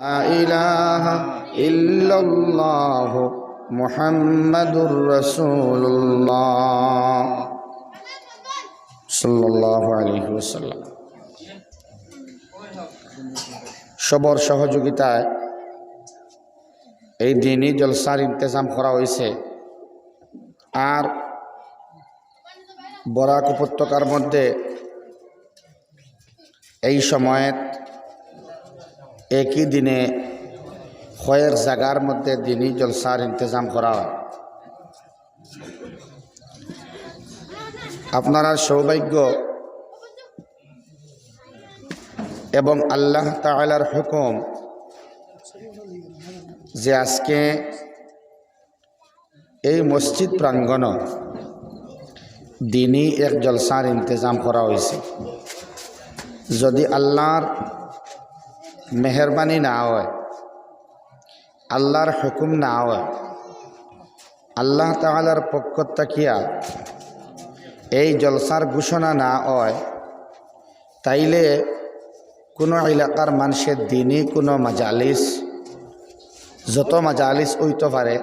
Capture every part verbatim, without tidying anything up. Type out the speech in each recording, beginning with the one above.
لا إله إلا الله محمد رسول الله صلى الله عليه وسلم। সবর সহযোগিতায় এই দিনই জলসার ইন্তেজাম করা হয়েছে। আর বরাক উপত্যকার মধ্যে এই সময়ত একই দিনে কয়েক জায়গার মধ্যে দিনই জলসার ইন্তেজাম করা হয়। আপনারার সৌভাগ্য এবং আল্লাহ তাআলার হুকুম যে আজকে এই মসজিদ প্রাঙ্গণ দিনই এক জলসার ইন্তেজাম করা হয়েছে। যদি আল্লাহর মেহেরবানি না হয়, আল্লাহর হুকুম না হয়, আল্লাহ তাআলার পক্ষ থাকিয়া এই জলসার ঘোষণা না হয়, তাইলে কোনো এলাকার মানুষের দিনই কোনো মাজালিস, যত মাজালিস হইতে পারে,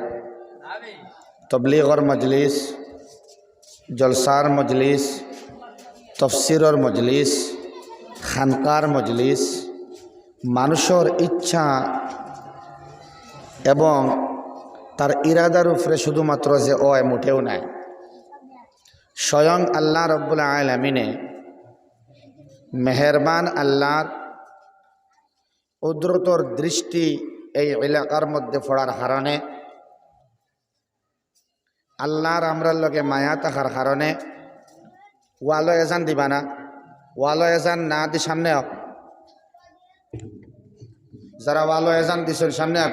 তবলিগর মজলিস, জলসার মজলিস, তফসিরর মজলিস, খানকার মজলিস, মানুষর ইচ্ছা এবং তার ইরাদার উপরে শুধুমাত্র যে অয়, মোটেও নাই। স্বয়ং আল্লাহ রব্বুল আলামিনে, মেহেরবান আল্লাহর কুদরতর দৃষ্টি এই এলাকার মধ্যে পড়ার কারণে, আল্লাহর আমরার লগে মায়া থাকার কারণে ওয়ালো এজান দিবা না, ওয়ালো এজান না দি সামনে আও। যারা ওয়ালো এজান দিছইন সামনে আও,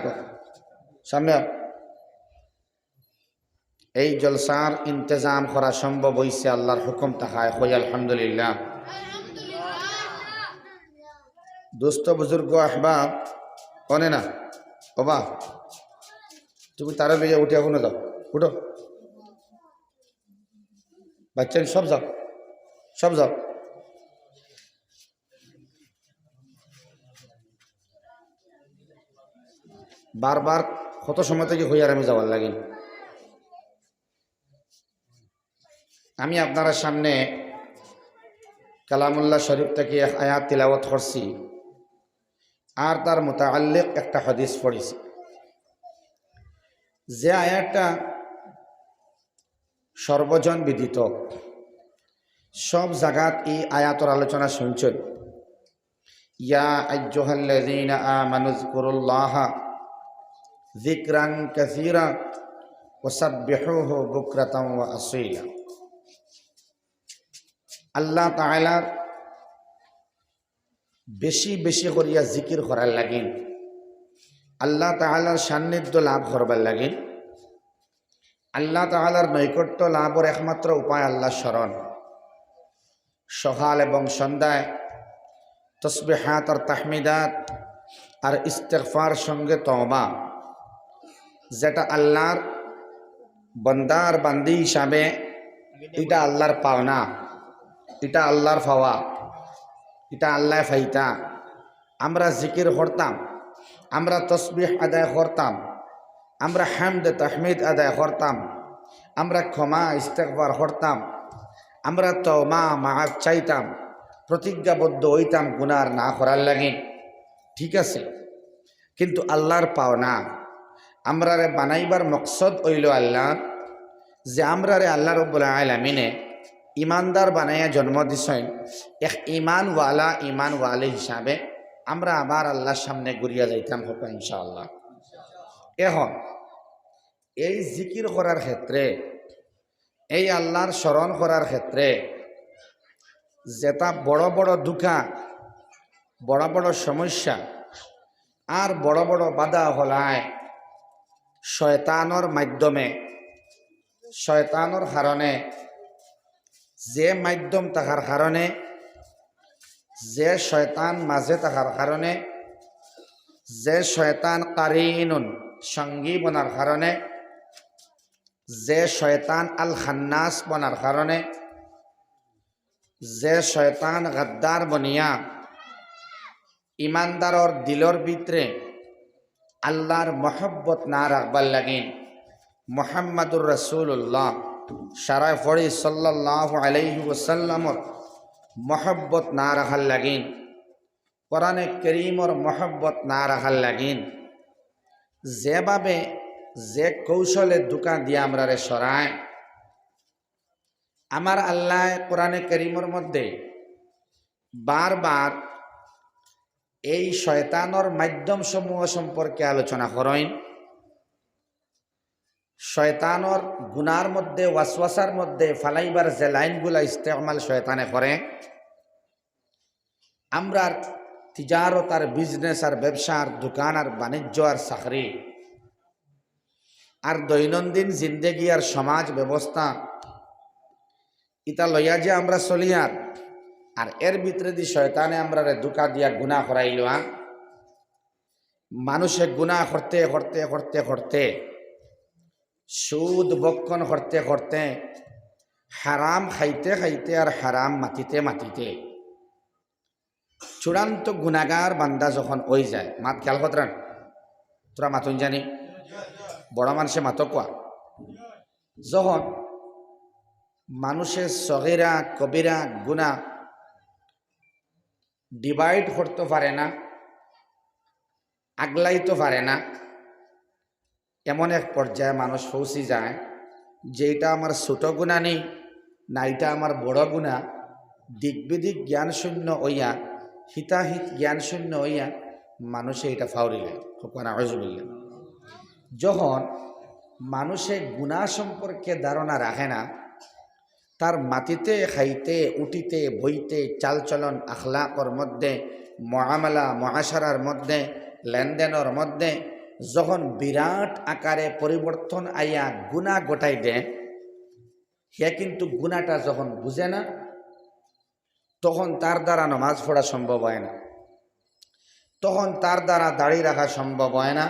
সামনে আও। এই জলসার ইন্তেজাম করা সম্ভব হইছে আল্লাহর হুকুম থাকায়, কই আলহামদুলিল্লাহ। দোস্ত বুজুর্গ আহবাব, অনে না? ওবা, তুমি তারা লইয়া উঠে এখনো যাও, উঠো। বাচ্চা সব যাও, সব যাও। বারবার কত সময় থাকি কইয়ার আমি যাওয়ার লাগি। আমি আপনারার সামনে কালামুল্লাহ শরীফ থাকি এক আয়াত তিলাওয়াত করছি, আর তার মুতাআল্লিক একটা হাদিস পড়ছি। যে আয়াতটা সর্বজন বিদিত, সব জাগাত এই আয়াতর আলোচনা শুনছইন। يا أيها الذين آمنوا اذكروا الله ذكرا كثيرا وسبحوه بكرة وأصيلا। আল্লাহ তাআলার বেশি বেশি করিয়া জিকির করার লাগিন, আল্লাহ তাআলার সান্নিধ্য লাভ করবার লাগিন। আল্লাহ তাআলার নৈকট্য লাভর একমাত্র উপায় আল্লাহর স্মরণ। সকাল এবং সন্ধ্যায় তসবিহাত আর তাহমিদাত আর ইস্তেগফার সঙ্গে তওবা, যেটা আল্লাহর বন্দার বান্দি হিসাবে, এটা আল্লাহর পাওনা, এটা আল্লাহর পাওয়া, এটা আল্লাহ পাইতা। আমরা জিকির করতাম, আমরা তসবিহ আদায় করতাম, আমরা হামদ তাহমিদ আদায় করতাম, আমরা ক্ষমা ইস্তেগফার করতাম, আমরা তওবা মাফ চাইতাম, প্রতিজ্ঞাবদ্ধ হইতাম গুনার না করার লাগি, ঠিক আছে? কিন্তু আল্লাহর পাওনা, আমরারে বানাইবার মকসদ অইলো আল্লাহ, যে আমরারে আল্লাহ রব্বুল আলামিনে ইমানদার বানাইয়া জন্ম দিছইন, এক ইমানওয়ালা, ইমানওয়ালি হিসাবে আমরা আবার আল্লাহর সামনে ঘুরিয়া যাইতাম, কউক্কা ইনশাআল্লাহ। এখন এই জিকির করার ক্ষেত্রে, এই আল্লাহর স্মরণ করার ক্ষেত্রে যেটা বড় বড় ধোঁকা, বড় বড় সমস্যা আর বড় বড় বাধা হলায় শয়তানর মাধ্যমে, শয়তানর কারণে, যে মাধ্যম থাকার কারণে, যে শয়তান মাঝে থাকার কারণে, যে শয়তান কারিনুন, সঙ্গী বনার কারণে, যে শয়তান আল খান্নাস বনার কারণে, যে শয়তান গাদ্দার বনিয়া ইমানদারর দিলর ভিতরে আল্লাহর মহব্বত না রাখবার লাগিন, মুহাম্মাদুর রাসূলুল্লাহ সারায় পড়ি সাল্লাল্লাহু আলাইহি ওয়াসাল্লামর মহব্বত না রাখার লাগিন, কোরআনে করিমর মহব্বত না রাখার লাগিন, যেভাবে যে কৌশলে ধোঁকা দিয়া আমরারে সরায়, আমার আল্লাহ কোরআনে করিমর মধ্যে বারবার এই শয়তানর মাধ্যম সমূহ সম্পর্কে আলোচনা করইন। শয়তানর গুনার মধ্যে, ওয়াসওয়াসার মধ্যে ফালাইবার যে লাইনগুলা ইস্তেমাল শয়তানে করে, আমরার তিজারত আর বিজনেস আর ব্যবসা আর দোকান আর বাণিজ্য আর চাকরি আর দৈনন্দিন জিন্দেগি আর সমাজ ব্যবস্থা, ইতা লইয়া যে আমরা চলিয়ার, আর এর ভিতরেদি শয়তানে আমরারে ধোঁকা দিয়া গুনা করাইলো। মানুষে গুনা করতে করতে করতে করতে, সুদ ভক্ষণ করতে করতে, হারাম খাইতে খাইতে আর হারাম মাতিতে মাতিতে চূড়ান্ত গুনাগার বান্দা যখন অই যায়, মাত খেয়াল করতরা, তোরা মাতুন জানি, বড় মানুষে মাতো কোয়া, যখন মানুষে সগিরা কবিরা গুনা ডিভাইড করতে পারে না, আগলাইতে পারে না, এমন এক পর্যায়ে মানুষ পৌঁছি যায় যে ইটা আমার ছোট গুনা নি, না ইটা আমার বড় গুনা, দিক বিদিক জ্ঞান শূন্য অইয়া, হিতাহিত জ্ঞান শূন্য অইয়া মানুষে ইটা ফাউরিলে। নাউজুবিল্লাহ। যখন মানুষে গুনা সম্পর্কে ধারণা রাখে না, তার মাতিতে, খাইতে, উঠিতে, বইতে, চালচলন, আখলাকর মধ্যে, মুআমালা, মুআশারার মধ্যে, লেনদেনর মধ্যে যখন বিরাট আকারে পরিবর্তন আইয়া গুনা ঘটাই দেয়, হে কিন্তু গুনাটা যখন বুঝে না, তখন তার দ্বারা নামাজ পড়া সম্ভব হয় না, তখন তার দ্বারা দাড়ি রাখা সম্ভব হয় না,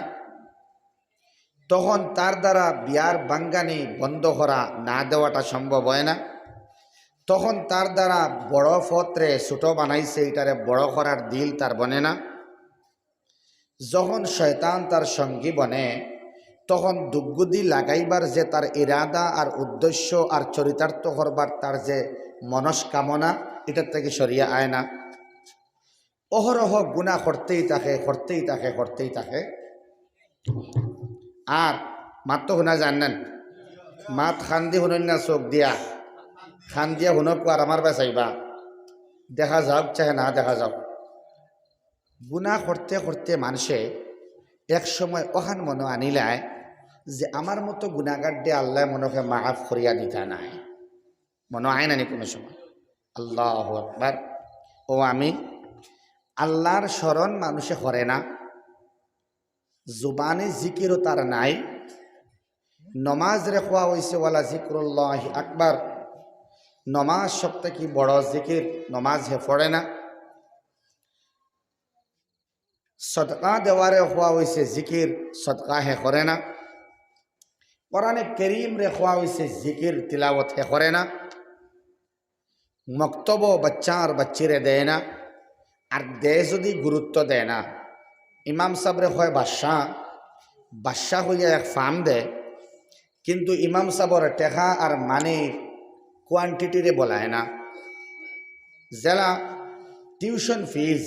তখন তার দ্বারা বিয়ার বাঙ্গানি বন্ধ করা না দেওয়াটা সম্ভব হয় না, তখন তার দ্বারা বড় পথরে ছোট বানাইছে, ইটারে বড় করার দিল তার বনে না। যখন শয়তান তার সঙ্গী বনে, তখন দুগুদি লাগাইবার যে তার ইরাদা আর উদ্দেশ্য আর চরিতার্থ করবার তার যে মনস্কামনা, ইটার থাকি সরিয়া আয় না। অহরহ গুনা করতেই থাকে, করতেই থাকে, করতেই থাকে। আর মাত তো হুনা জাননেন, মাত খান্দি হুনইন না চোখ দিয়া, খান্দিয়া হুনক আর আমার বাসাইবা, দেখা যাউক চাহে না দেখা যাউক। গুনা করতে করতে মানষে এক সময় অখান মনো আনিলায় যে আমার মতো গুনাগাররে আল্লায় মনো অয় মাফ করিয়া দিতা নায়। মনো আয় না নি কুনু সময়? আল্লাহু আকবার। ও আমি, আল্লাহর স্মরণ মানষে করে না, জুবানি জিকিরও তার নাই। নমাজরে কওয়া অইছে ওয়ালা জিকরুল্লাহি আকবার, নমাজ সব থাকি বড় জিকির, নমাজ হে পড়ে না। সদকা দেওয়ারে কওয়া অইছে জিকির, সদকা হে করে না। কোরআনে করিমরে কওয়া অইছে জিকির, তিলাওয়াত হে করে না। মক্তবো বাচ্চার বাচ্চিরে দেয় না, আর দেয় যুদি গুরুত্ব দেয় না। ইমাম সাবরে কয় বাদশা, বাদশা অইয়া এক ফার্ম দেয়, কিন্তু ইমাম সাবর টেকা আর মানির কোয়ান্টিটিরে বলায় না। যেলা টিউশন ফিজ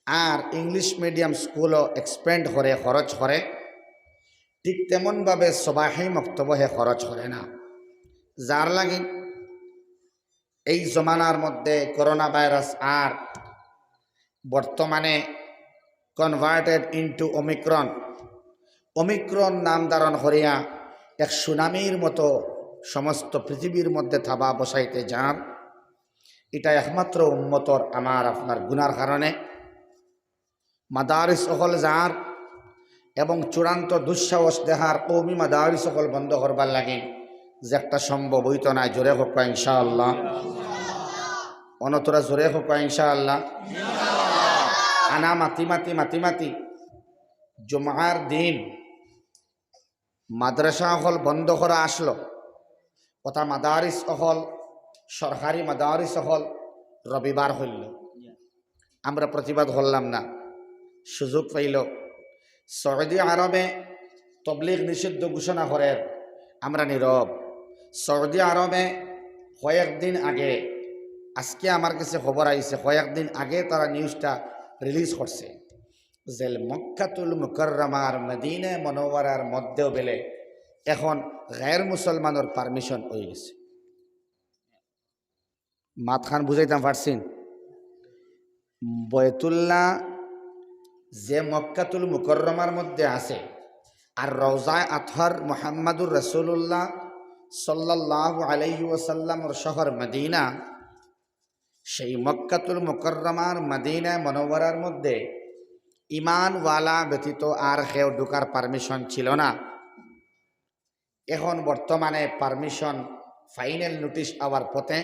আর ইংলিশ মিডিয়াম স্কুলও এক্সপেন্ড করে, খরচ করে, ঠিক তেমনভাবে সবাহি মক্তবো হে খরচ করে না। যার লাগি এই জমানার মধ্যে করোনা ভাইরাস আর বর্তমানে converted into Omicron, ওমিক্রন নাম ধারণ করিয়া এক সুনামির মতো সমস্ত পৃথিবীর মধ্যে থাবা বসাইতে যার, ইটা একমাত্র উম্মতর আমার আপনার গুনার কারণে। মাদারিস অকল যার এবং চূড়ান্ত দুঃসাহস দেখার কওমি মাদারিস অকল বন্ধ করবার লাগি, যে একটা সম্ভব অইতো নায়, জোরে কউক্কা ইনশাআল্লাহ। অনতরা জোরে কউক্কা ইনশাআল্লাহ। আনা মাতি মাতি মাতি মাতি জুমার দিন মাদ্রাসা অকল বন্ধ করা আসলো, অতা মাদারিস অকল, সরকারি মাদারিস অকল রবিবার অইল। আমরা প্রতিবাদ করলাম না, সুযোগ পাইল। সৌদি আরবে তবলিগ নিষিদ্ধ ঘোষণা করের, আমরা নীরব। সৌদি আরবে কয়েকদিন আগে, আজকে আমার কাছে খবর আইছে, কয়েকদিন আগে তারা নিউজটা রিলিজ করছে যে মক্কাতুল মুকাররমার মদিনা মুনাওয়ারার মধ্যেও বেলে এখন গায়ের মুসলমানর পারমিশন অই গেছে। মাতখান বুঝাইতাম পারছিন? বয়তুল্লাহ যে মক্কাতুল মুকাররমার মধ্যে আছে, আর রওজায়ে আতহার মুহাম্মাদুর রাসূলুল্লাহ সাল্লাল্লাহু আলাইহি ওয়াসাল্লামর শহর মদিনা, সেই মক্কাতুল মুকাররমার মদিনা মুনাওয়ারার মধ্যে ইমানওয়ালা ব্যতীত আর কেউ ঢুকার পারমিশন ছিল না। এখন বর্তমানে পারমিশন, ফাইনাল নোটিশ আওয়ার পথে,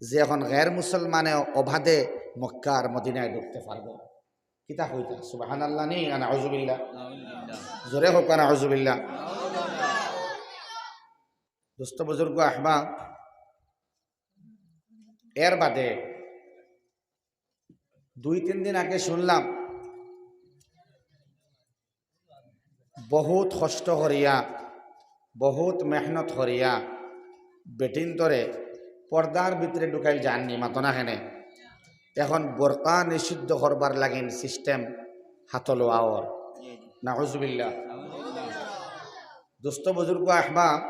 যে এখন গায়ের মুসলমানে অবাধে মক্কা আর মদিনায় ঢুকতে পারবো। কিতা কইতা? সুবহানাল্লাহ নি না নাউজুবিল্লাহ? জোরে কউক্কা নাউজুবিল্লাহ। দোস্ত বুজুর্গ আহবাব, এর বাদে দুই তিন দিন আগে শুনলাম, বহুত কষ্ট করিয়া, বহুত মেহনত করিয়া বেটিন্তরে পর্দার ভিতরে ঢুকাইল যার নি, মাতো না কেনে। এখন বোরকা নিষিদ্ধ করবার লাগিন সিস্টেম হাতো লওয়া অর। নাউজুবিল্লাহ। দোস্ত বুজুর্গ আহবাব,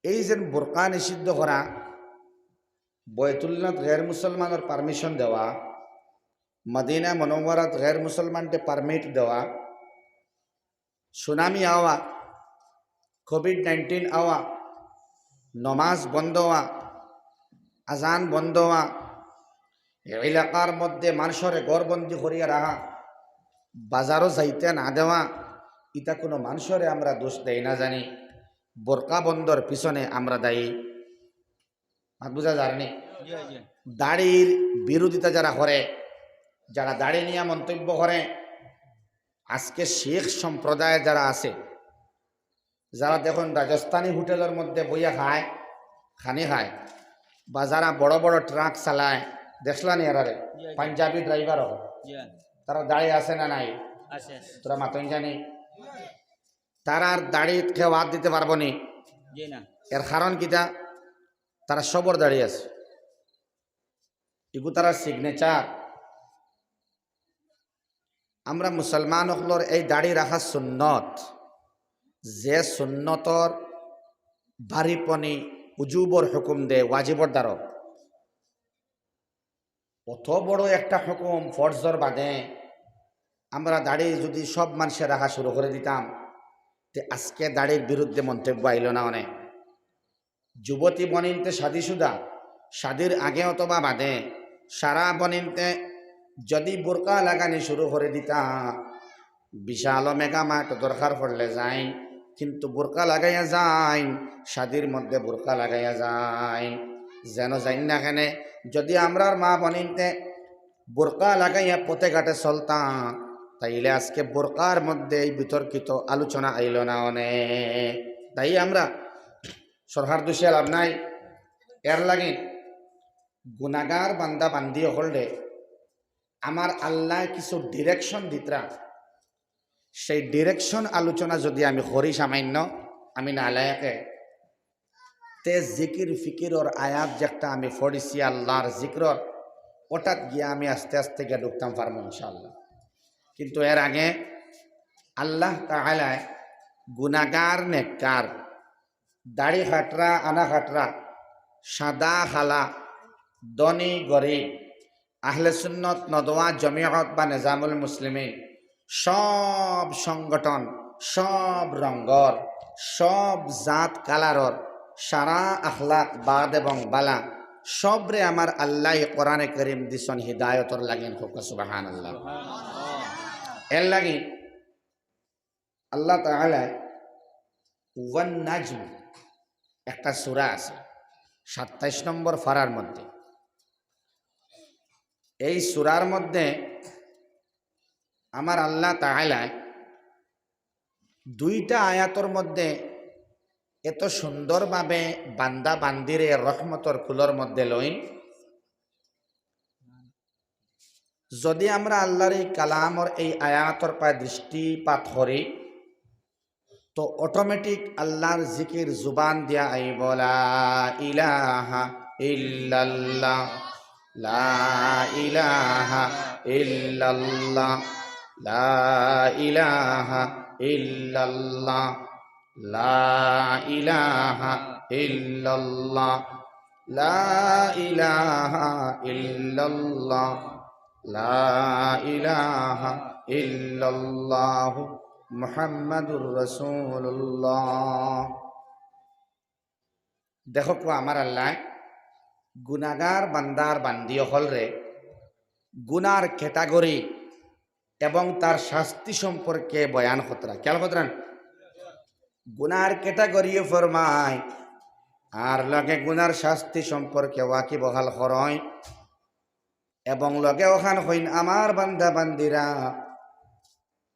এই যেন বোরকা নিষিদ্ধ করা, বয়তুল্লাত গায়ের মুসলমানর পারমিশন দেওয়া, মদিনা মুনাওয়ারাত গায়ের মুসলমানরে পারমিট দেওয়া, সুনামি আওয়া, কোভিড নাইনটিন আওয়া, নমাজ বন্ধ অওয়া, আজান বন্ধ অওয়া, এলাকার মধ্যে মানষরে ঘরবন্দি করিয়া রাখা, বাজারো যাইতে না দেওয়া, ইতা কুনু মানষরে আমরা দোষ দেই না জানি, বোরকা বন্ধর পিছনে আমরা দায়ী। মাত বুঝা যার নি? জি, জি। দাড়ির বিরোধিতা যারা করে, যারা দাড়ি নিয়া মন্তব্য করে, আজকে শিখ সম্প্রদায় যারা আছে, যারা দেখইন রাজস্থানী হোটেলর মধ্যে বইয়া খায়, খানি খায়, বা যারা বড় বড় ট্রাক চালায়, দেখলা নি এরারে, জি, জি। পাঞ্জাবি ড্রাইভার অকল, জি। তারার দাড়ি আছে না নাই? আছে, আছে। তোরা মাতইন জানি, তারার দাড়িত কেউ আত দিতে পারবো নি। জি না। এর কারণ কিতা? তারার সবর দাড়ি আছে, ইগু তারার সিগনেচার। আমরা মুসলমান অকলর এই দাড়ি রাখা সুন্নত, যে সুন্নতর বাড়িপনি উজুবর হুকুম দে, ওয়াজিবর দ্বারো। অত বড় একটা হুকুম ফরজর বাদে আমরা দাড়ি যুদি সব মানষে রাখা শুরু করি দিতাম, তে আজকে দাড়ির বিরুদ্ধে মন্তব্য আইলো না অনে। যুবতী বনিন্তে শাদীশুদা, শাদীর আগে অথবা বাদে, সারা বনিন্তে যুদি বোরকা লাগানি শুরু করি দিতা, বিশাল মেগা মার্ট দরকার পড়লে যাইন, কিন্তু বোরকা লাগাইয়া যাইন, শাদীর মধ্যে বোরকা লাগাইয়া যাইন। যেন যাইন না কেনে, যুদি আমরার মা বনিন্তে বোরকা লাগাইয়া পথে ঘাটে চলতা, তাইলে আজকে বোরকার মধ্যে এই বিতর্কিত আলোচনা আইলো না অনে। তাই আমরা সরকার দুষিয়া লাভ নাই। এর লাগি গুনাগার বান্দা বান্দি অকলরে আমার আল্লায় কিছু ডিরেকশন দিতরা, সেই ডিরেকশন আলোচনা যুদি আমি করি সামান্য, আমি নালায়েকে, তে জিকির ফিকিরর আয়াত যেটা আমি পড়ছি আল্লাহর জিকিরর, ওটাত গিয়া আমি আস্তে আস্তে গিয়া ঢুকতাম পারমু ইনশাআল্লাহ। কিন্তু এর আগে আল্লাহ তাআলায় গুনাগার নেককার, দাড়ি কাটরা আনা কাটরা, সাদা কালা, ধনী গরিব, আহলে সুন্নত নদওয়া জমিয়ত বা নিজামুল মুসলিমিন, সব সংগঠন, সব রঙ্গর, সব জাত কালারর, সারা আখলাক বাদ এবং বালা, সবরে আমার আল্লাহ কোরআনে করিম দিছন হিদায়তর লাগিন। কউক্কা সুবহানাল্লাহ। এর লাগি আল্লাহ তাআলায় ওয়ান নাজম একটা সূরা আছে সাতাইশ নম্বর পারার মধ্যে। এই সূরার মধ্যে আমার আল্লাহ তাআলায় দুইটা আয়াতর মধ্যে এত সুন্দরভাবে বান্দা বান্দিরে রহমতর কুলর মধ্যে লইন। যদি আমরা আল্লাহর এই কালামর এই আয়াতর পায় দৃষ্টিপাত করি, তো অটোমেটিক আল্লাহর জিকির জুবান দিয়া আইব, লা ইলাহা ইল্লাল্লাহ, লা ইলাহা ইল্লাল্লাহ, লা ইলাহা ইল্লাল্লাহ, লা ইলাহা ইল্লাল্লাহ, লা ইলাহা ইল্লাল্লাহ, লা ইলাহা ইল্লাল্লাহ, মুহাম্মাদুর রাসূলুল্লাহ। দেখো কো আমার আল্লাহ গুনাগার বান্দার বান্দি অকলরে গুনার ক্যাটাগরি এবং তার শাস্তি সম্পর্কে বয়ান করতরা। খেয়াল করতরা না? গুনার ক্যাটাগরিও ফরমায়, আর লগে গুনার শাস্তি সম্পর্কে ওয়াকিবহাল করইন, এবং লগে অখান কইন, আমার বান্দা বান্দিরা,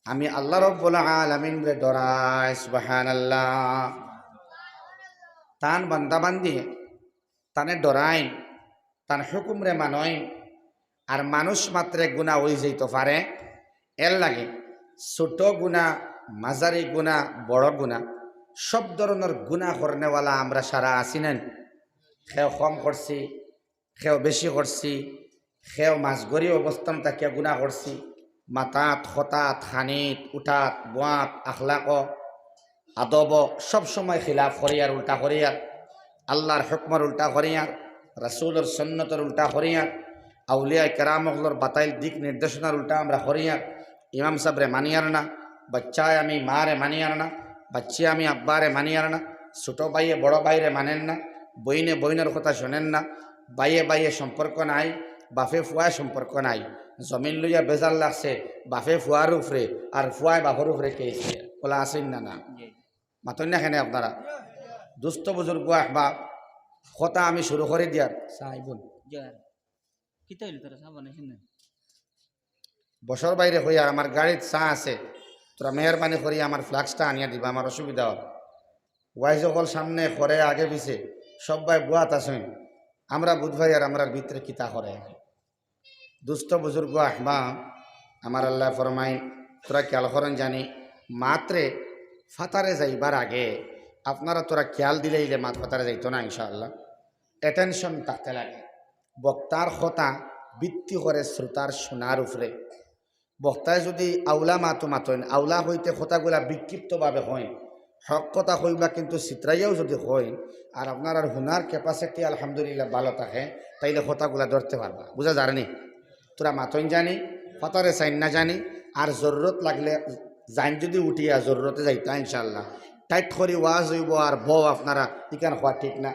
আমি আল্লাহ রব্বুল আলামিনরে ডরাই। সুবহানাল্লাহ। তান বান্দা বান্দি তানে ডরাইন, তান হুকুমরে মানইন। আর মানুষ মাত্রে গুনা অই যাইতো পারে, এর লাগি ছোট গুনা, মাঝারি গুনা, বড় গুনা, সব ধরনর গুনা করনেওয়ালা আমরা সারা আছি না নি? কেউ কম করছি, কেউ বেশি করছি, কেউ মাঝারি অবস্থান থাকিয়া গুনা করছি, মাতাত, খতাত, খানিত, উঠাত, বওয়াত, আখলাক, আদব, সব সময় খিলাফ করিয়ার, উল্টা করিয়ার, আল্লাহর হুকুমর উল্টা করিয়ার, রাসূলর সুন্নতর উল্টা করিয়ার, আউলিয়া কেরাম অকলর বাতাইল দিক নির্দেশনার উল্টা আমরা করিয়ার, ইমাম সাবরে মানিয়ার না, বাচ্চায় আমি মারে মানিয়ার না, বাচ্চি আমি আব্বারে মানিয়ার না, ছোট ভাইয়ে বড় ভাইরে মানের না, বইনে বইনর কথা শোনেন না, ভাইয়ে ভাইয়ে সম্পর্ক নাই, বাফে ফুয়ায় সম্পর্ক নাই, জমিন লইয়া বেজার লাগছে বাফে ফুয়ার উপরে, আর ফুয়ায় বাফর উপরে কেস দিয়া। বলা আছেন না, না? মাতইন না কেনে আপনারা? দুস্ত বুজুর্গ আহবাব, কথা আমি শুরু করি দিয়ার। সাইবুল। কিতা অইল, তোরা চা বানাইছেন না? বসর ভাইরে কইয়ার, আমার গাড়িত চা আছে, তোরা মেহেরবানি করি আমার ফ্লাস্কটা আনিয়া দিবা, আমার অসুবিধা অর। ওয়াইজ অকল সামনে করে আগে পিছে, সব ভাই বুয়াত আছইন, আমরা বুঝ ভাই আর আমরার ভিতরে কিতা করে। দুস্ত বুজুর্গ আহবাব, আমার আল্লাহ ফরমাইন, তোরা খেয়াল করইন জানি, মাতরে ফাতারে যাইবার আগে আপনারা তোরা খেয়াল দিলে ইলে মাত ফাতারে যাইতো না ইনশাআল্লাহ। অ্যাটেনশন থাকতে লাগে। বক্তার কথা ভিত্তি করে শ্রোতার শোনার উপরে। বক্তায় যদি আউলা মাতো মাতইন, আউলা হইতে কথাগুলা বিক্ষিপ্তভাবে কইন, হক কথা কইবা কিন্তু ছিতরাইয়াও যদি কইন, আর আপনারার হুনার ক্যাপাসিটি আলহামদুলিল্লাহ ভালো থাকে, তাইলে কথাগুলা ধরতে পারবা। বুঝা যার নি? তোরা মাতইন জানি, ফাতারে চাইন না জানি, আর জরুরত লাগলে যাইন যদি উঠিয়া জরুরতে যাইতা ইনশাআল্লাহ। টাইট করি ওয়াজ অইবো আর বও আপনারা, ইখান কওয়া ঠিক না।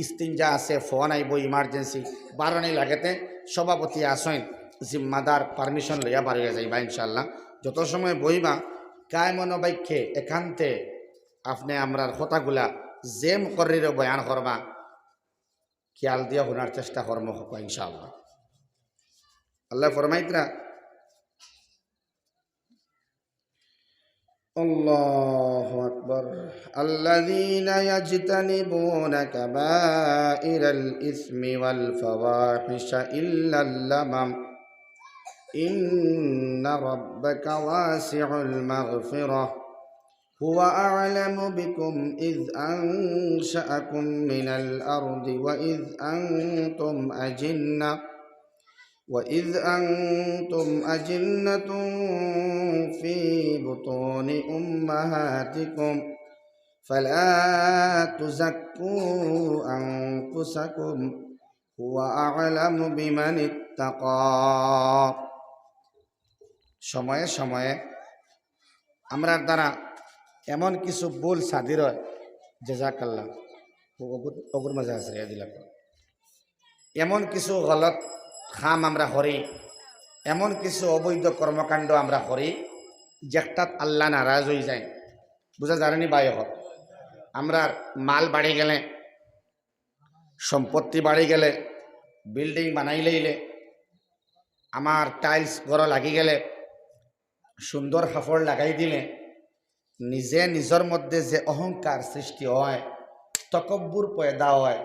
ইস্তিনজা আছে, ফোন আইবো, ইমার্জেন্সি, বারনি লাগেতে সভাপতি আছইন, জিম্মাদার, পারমিশন লইয়া বারইয়া যাইবা ইনশাআল্লাহ। যত সময় বইবা, কায় মনোবাক্যে, একান্তে আপনে আমরার কথাগুলা যে মুকররিরে বয়ান করবা, খেয়াল দিয়া হুনার চেষ্টা করমু ইনশাআল্লাহ। আল্লাহ ফরমাইতরা, الله أكبر. الذين يجتنبون كبائر الإثم والفواحش إلا اللمم إن ربك واسع المغفرة هو أعلم بكم إذ أنشأكم من الأرض وإذ أنتم أجنة وإذ أنتم أجنة في بطون أمهاتكم فلا تزكوا أنفسكم هو أعلم بمن اتقى. সময়ে সময়ে আমরার দ্বারা এমন কিছু ভুল সাদির অয়, জাযাকাল্লাহ, ও অগুর, অগুর মাঝে আছে, এ দিলাম। এমন কিছু গলত কাম আমরা করি, এমন কিছু অবৈধ কর্মকাণ্ড আমরা করি, যেটাত আল্লাহ নারাজ অইযাইন। বুঝা যার নি ভাই অকল? আমরার মাল বাড়ি গেলে, সম্পত্তি বাড়ি গেলে, বিল্ডিং বানাইলাইলে, আমার টাইলস ঘরো লাগি গেলে, সুন্দর কাপড় লাগাই দিলে, নিজে নিজর মধ্যে যে অহংকার সৃষ্টি অয়, তকব্বুর পয়দা অয়,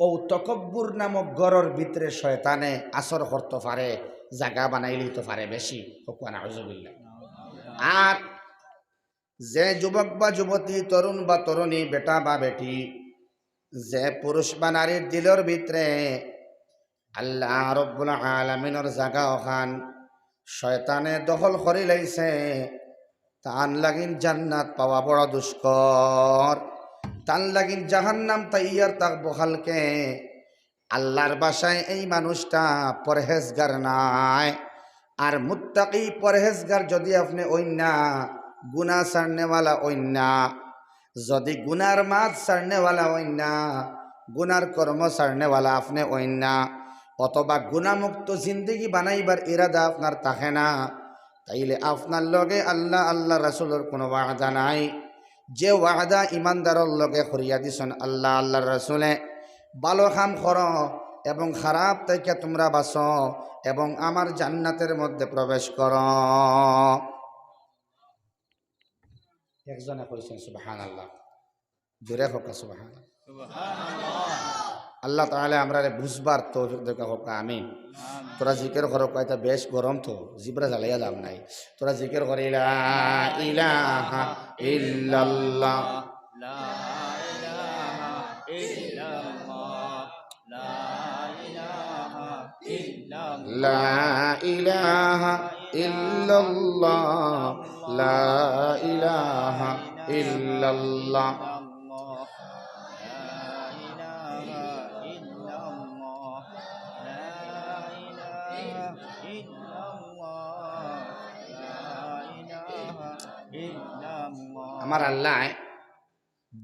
অউ তকব্বুর নামক ঘরর ভিতরে শয়তানে আসর করতো পারে, জাগা বানাইলিতো পারে বেশি, কউক্কা নাউজুবিল্লাহ। আর যে যুবক বা যুবতী, তরুণ বা তরুণী, বেটা বা বেটি, যে পুরুষ বা নারীর দিলর ভিতরে আল্লাহ রব্বুল আলামিনর জাগা অখান শয়তানে দখল করিলাইছে, তান লাগিন জান্নাত পাওয়া বড় দুষ্কর, তান লাগিন জাহান্নাম তৈয়ার থাকবো কালকে। আল্লাহর ভাষায় এই মানুষটা পরহেজগার নায়। আর মুত্তাকি পরহেজগার যদি আপনে অইন না, গুনা ছাড়নেওয়ালা অইন না, যদি গুনার মাত ছাড়নেওয়ালা অইন না, গুনার কর্ম ছাড়নেওয়ালা আপনে অইন না, অথবা গুনামুক্ত জিন্দেগি বানাইবার ইরাদা আপনার থাকে না, তাইলে আপনার লগে আল্লাহ, আল্লাহ রাসূলর কোনো ওয়াদা নাই। যে ওয়াদা ইমানদারর লগে করিয়া দিছইন আল্লাহ, আল্লাহর রাসূলে, "ভালো কাম করো এবং খারাপ থাকি তুমরা বাঁচো এবং আমার জান্নাতের মধ্যে প্রবেশ করো।" একজনে কইছইন, "সুবহানাল্লাহ।" জোরে কউক্কা, "সুবহানাল্লাহ।" আল্লাহ তাআলা আমরারে বুঝবার তৌফিক দেউক্কা, কউক্কা আমিন। তোরা জিকির করো, কইতা বেশ গরম তো, জিব্রা জ্বালাইয়া লাভ নাই। তোরা জিকির করি, লা ইলাহা ইল্লাল্লাহ। لا إله إلا الله. لا إله إلا الله. لا إله إلا الله. لا إله إلا الله. لا إله إلا الله. لا إله إلا الله. لا إله إلا الله. আমার আল্লাহ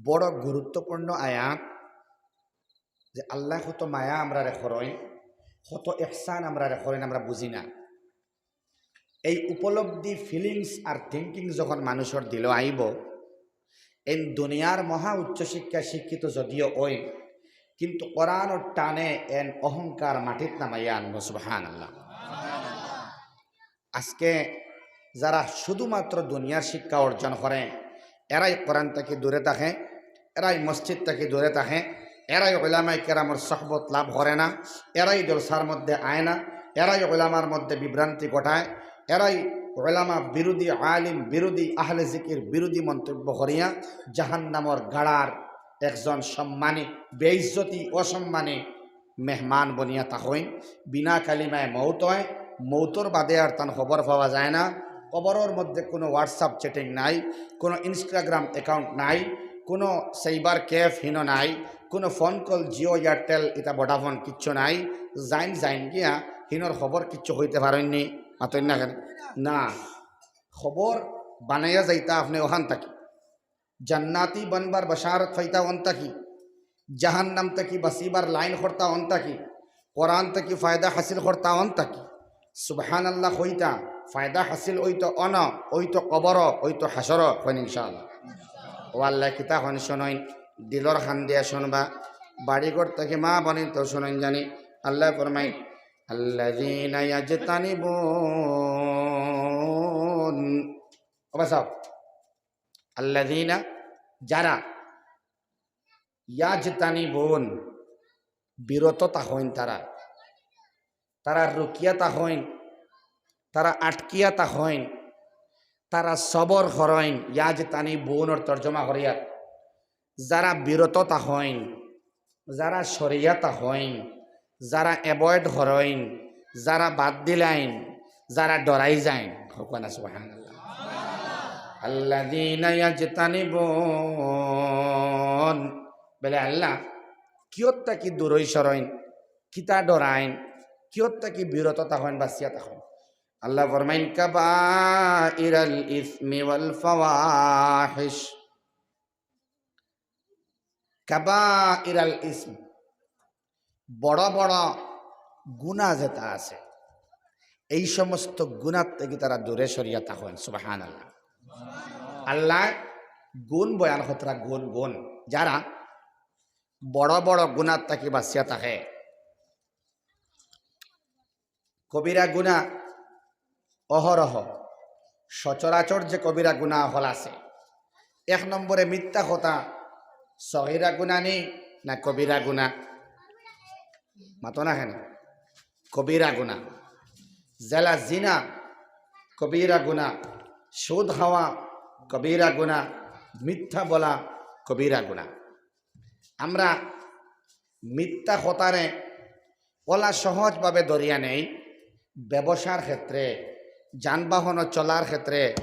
বড় গুরুত্বপূর্ণ আয়াত, যে আল্লাহ কত মায়া আমরারে করইন, কত ইহসান আমরারে করইন, আমরা বুঝি না। এই উপলব্ধি, ফিলিংস আর থিংকিং যখন মানুষর দিলো আইবো, এই দুনিয়ার মহা উচ্চ শিক্ষা শিক্ষিত যদিও অইন, কিন্তু কোরআনর টানে এন অহংকার মাটিত নামাইয়া আনবো। সুবহানাল্লাহ। আজকে যারা শুধুমাত্র দুনিয়ার শিক্ষা অর্জন করে, এরাই কোরআন থাকি দূরে থাকে, এরাই মসজিদ থাকি দূরে থাকে, এরাই উলামায়ে কেরামর সহবত লাভ করে না, এরাই জলসার মধ্যে আয় না, এরাই উলামার মধ্যে বিভ্রান্তি ঘটায়, এরাই উলামা বিরোধী, আলিম বিরোধী, আহলে জিকির বিরোধী মন্তব্য করিয়া জাহান্নামর গাড়ার একজন সম্মানী, বেইজ্জতি, অসম্মানী মেহমান বনিয়া থাকইন। বিনা কালিমায় মৌত অয়, মৌতর বাদে আর তান খবর পাওয়া যায় না। কবরর মধ্যে কোনো WhatsApp chatting নাই, কোনো Instagram account নাই, কোনো cyber cafe হিনো নাই, কোনো ফোন কল Jio, Airtel, ইতা Vodafone কিচ্ছু নাই। যাইন যাইন গিয়া, হিনোর খবর কিচ্ছু কইতে পারইন নি, মাতইন না কেনে? না, খবর বানাইয়া যাইতা আপনে অখান থাকি। জান্নাতি বনবার বশারত পাইতা অন থাকি, জাহান্নাম থাকি বাঁচিবার লাইন করতা অন থাকি, কোরআন থাকি ফায়দা হাসিল করতা অন থাকি। সুবহানাল্লাহ কইতা, ফায়দা হাসিল অইতো অন, অইতো কবর, অইতো হাশর, কইন ইনশাআল্লাহ। ও আল্লাহ, কিতা কইন শুনইন, দিলর কান দিয়া শুনবা, বাড়িঘর থাকি মা বইন তো শুনইন জানি। আল্লাহ ফরমাইন, আল্লাযীনা ইয়াজতানিবুন, ও বাসাও, আল্লাযীনা, যারা, ইয়াজতানিবুন, বিরত থাকইন তারা, তারা রুকিয়া থাকইন, তারা আটকিয়া থাকইন, তারা সবর করইন। ইয়াজতানিবুনর তর্জমা করিয়া, যারা বিরত থাকইন, যারা সরিয়া থাকইন, যারা অ্যাভয়েড করইন, যারা বাদ দিলাইন, যারা ডরাই যাইন। কউক্কা না সুবহানাল্লাহ। আল্লাযীনা ইয়াজতানিবুন, বলে আল্লাহ, কিয়ত থাকি দূরই সরইন, কিতা ডরাইন, কিয়ত থাকি বিরত থাকইন, বাঁচিয়া থাকইন। আল্লাহ ফরমাইন, কাবাইরাল ইসমি ওয়াল ফাওয়াহিশ। কাবাইরাল ইসম, বড় বড় গুনা যেটা আছে, এই সমস্ত গুনার থাকি তারা দূরে সরিয়া থাকইন। সুবহানাল্লাহ। আল্লাহ গুণ বয়ান কররা, গুণ, গুণ। যারা বড় বড় গুনার থাকি বাঁচিয়া থাকে, কবিরা গুনা অহরহ, সচরাচর যে কবিরা গুনা অকল আছে, এক নম্বরে মিথ্যা কথা, সগিরা গুনা নি না কবিরা গুনা? মাতো না কেনে? কবিরা গুনা। জেলা জিনা কবিরা গুনা, সুদ খাওয়া কবিরা গুনা, মিথ্যা বলা কবিরা গুনা। আমরা মিথ্যা কথারে অলা সহজভাবে ধরিয়া নেই, ব্যবসার ক্ষেত্রে, যানবাহন চলার ক্ষেত্রে,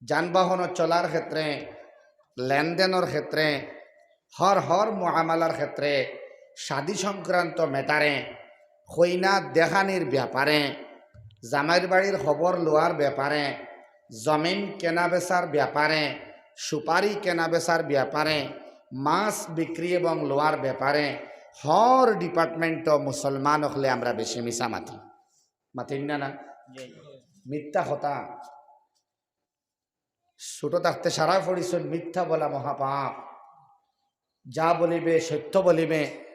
যানবাহন চলার ক্ষেত্রে, লেনদেনর ক্ষেত্রে, হর হর মুআমালার ক্ষেত্রে, শাদী সংক্রান্ত ম্যাটারে, কইনা দেখানির ব্যাপারে, জামাইর বাড়ির খবর লওয়ার ব্যাপারে, জমিন কেনা বেচার ব্যাপারে, সুপারি কেনা বেচার ব্যাপারে, মাছ বিক্রি এবং লওয়ার ব্যাপারে, হর ডিপার্টমেন্টও মুসলমান অকলে আমরা বেশি মিছা মাতি। মাতিন না, না? মিথ্যা কথা। ছোট থাকতে সারা পড়িছইন মিথ্যা বলা মহাপাপ। যা বলিবে সত্য বলিবে,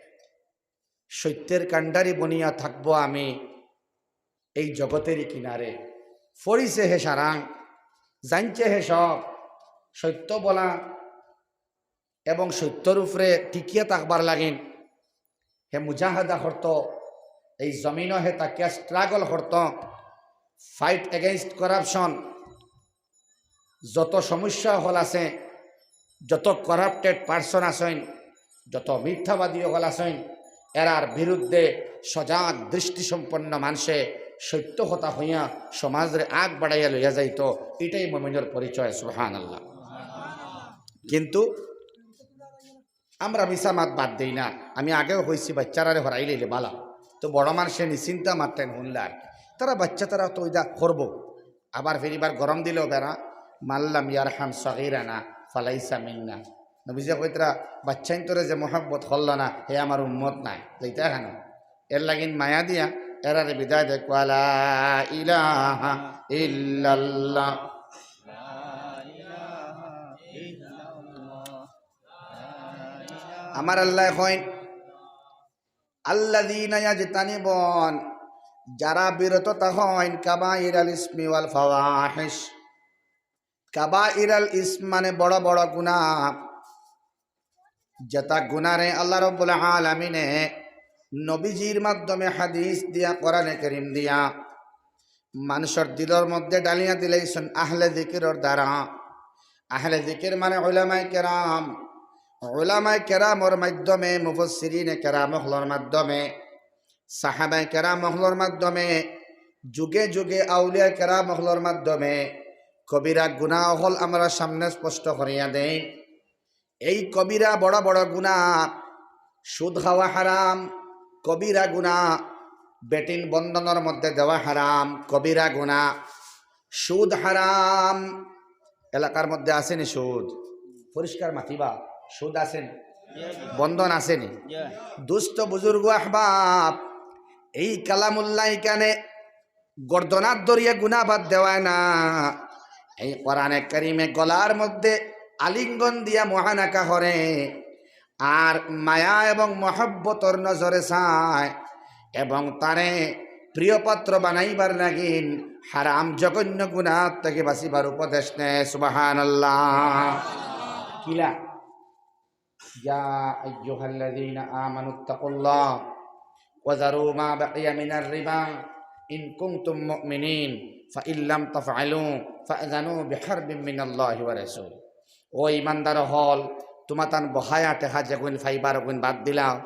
সত্যের কাণ্ডারি বনিয়া থাকবো আমি এই জগতেরই কিনারে। পড়িছে হে সারাং, জানছে হে সব। সত্য বলা এবং সত্যর উপরে টিকিয়া থাকবার লাগিন হে মুজাহাদা করতো, এই জমিনও হে তাকিয়া স্ট্রাগল করতো, fight against corruption। যত সমস্যা অকল আছে, যত করাপ্টেড পারসন আছইন, যত মিথ্যাবাদী অকল আছইন, এরার বিরুদ্ধে সজাগ দৃষ্টিসম্পন্ন মানষে সত্য কথা হইয়া সমাজরে আগ বাড়াইয়া লইয়া যাইতো, এটাই মুমিনর পরিচয়। সুবহানাল্লাহ। কিন্তু আমরা মিছা মাত বাদ দেই না। আমি আগেও কইছি, বাচ্চারারে হরাই লইলে বালা, তো বড় মানষে নিশ্চিন্তা মাততেন হুনলে আর কি। তারা বাচ্চা, তারা তো ওইটা করবো। আবার ফির এবার গরম দিলেও বেড়া, "মাল্লাম ইয়ারহাম সগীরানা ফালাইসা মিন্না।" নবীজি কইতরা, "বাচ্চাইন্তরে যে মহব্বত করল না, হে আমার উম্মত নায়।" যাইতা কেন? এর লাগিন মায়া দিয়া এরারে বিদায় দে, "ওয়ালা ইলাহা ইল্লাল্লাহ।" আমার আল্লাহ কইন, "আল্লাযীনা ইয়াজতানিবুন", যারা বিরত থাকইন, "কাবাইরাল ইসমি ওয়াল ফাওয়াহিশ।" কাবাইরাল ইসম মানে বড় বড় গুনাহ, যেটা গুনারে আল্লাহ রাব্বুল আলামিনে নবীজির মাধ্যমে, হাদিস দিয়া, কোরআনে করিম দিয়া মানষর দিলর মধ্যে ডালিয়া দিলাইছইন আহলে জিকিরর দ্বারা। আহলে জিকির মানে উলামায়ে কেরাম। উলামায়ে কেরামর মাধ্যমে, মুফাসসিরিনে কেরাম অকলর মাধ্যমে, সাহাবায়ে কেরাম অকলর মাধ্যমে, যুগে যুগে আউলিয়া কেরাম অকলর মাধ্যমে কবিরা গুনাহ অকল আমরার সামনে স্পষ্ট করিয়া দেইন। এই কবিরা বড় বড় গুনাহ, সুদ খাওয়া হারাম, কবিরা গুনাহ, বেটিন বন্ধনর মধ্যে দেওয়া হারাম, কবিরা গুনাহ, সুদ হারাম। এলাকার মধ্যে আছেনি সুদ? পরিষ্কার মাতিবা, সুদ আছেনি? বন্ধন আছেনি? দোস্ত, বুজুর্গ, আহবাব, এই কালামুল্লাহ এখানে গর্দনাত ধরিয়া গুনা বাদ দেওয়ায় না। এই কোরআনে কারিমে গলার মধ্যে আলিঙ্গন দিয়া মুআনাকা করে, আর মায়া এবং মহব্বতর নজরে চায়, এবং তারে প্রিয় পাত্র বানাইবার লাগিন হারাম জঘন্য গুনাহ থাকি বাঁচিবার উপদেশ দেয়। সুবহানাল্লাহ। কিলা? ইয়া আইয়ুহাল্লাযীনা আমানুত্তাকুল্লাহ ওয়া যারু মা বাকিয়া মিনার রিবা ইন কুনতুম মুমিনিন, ফাইন লাম তাফআলু ফাআযানু বিহারবিম মিনাল্লাহি ওয়া রাসূল। ও ইমানদার অকল, তুমাতান বকায়া টেকা যেগুন পাইবার অগুন বাদ দিলাও,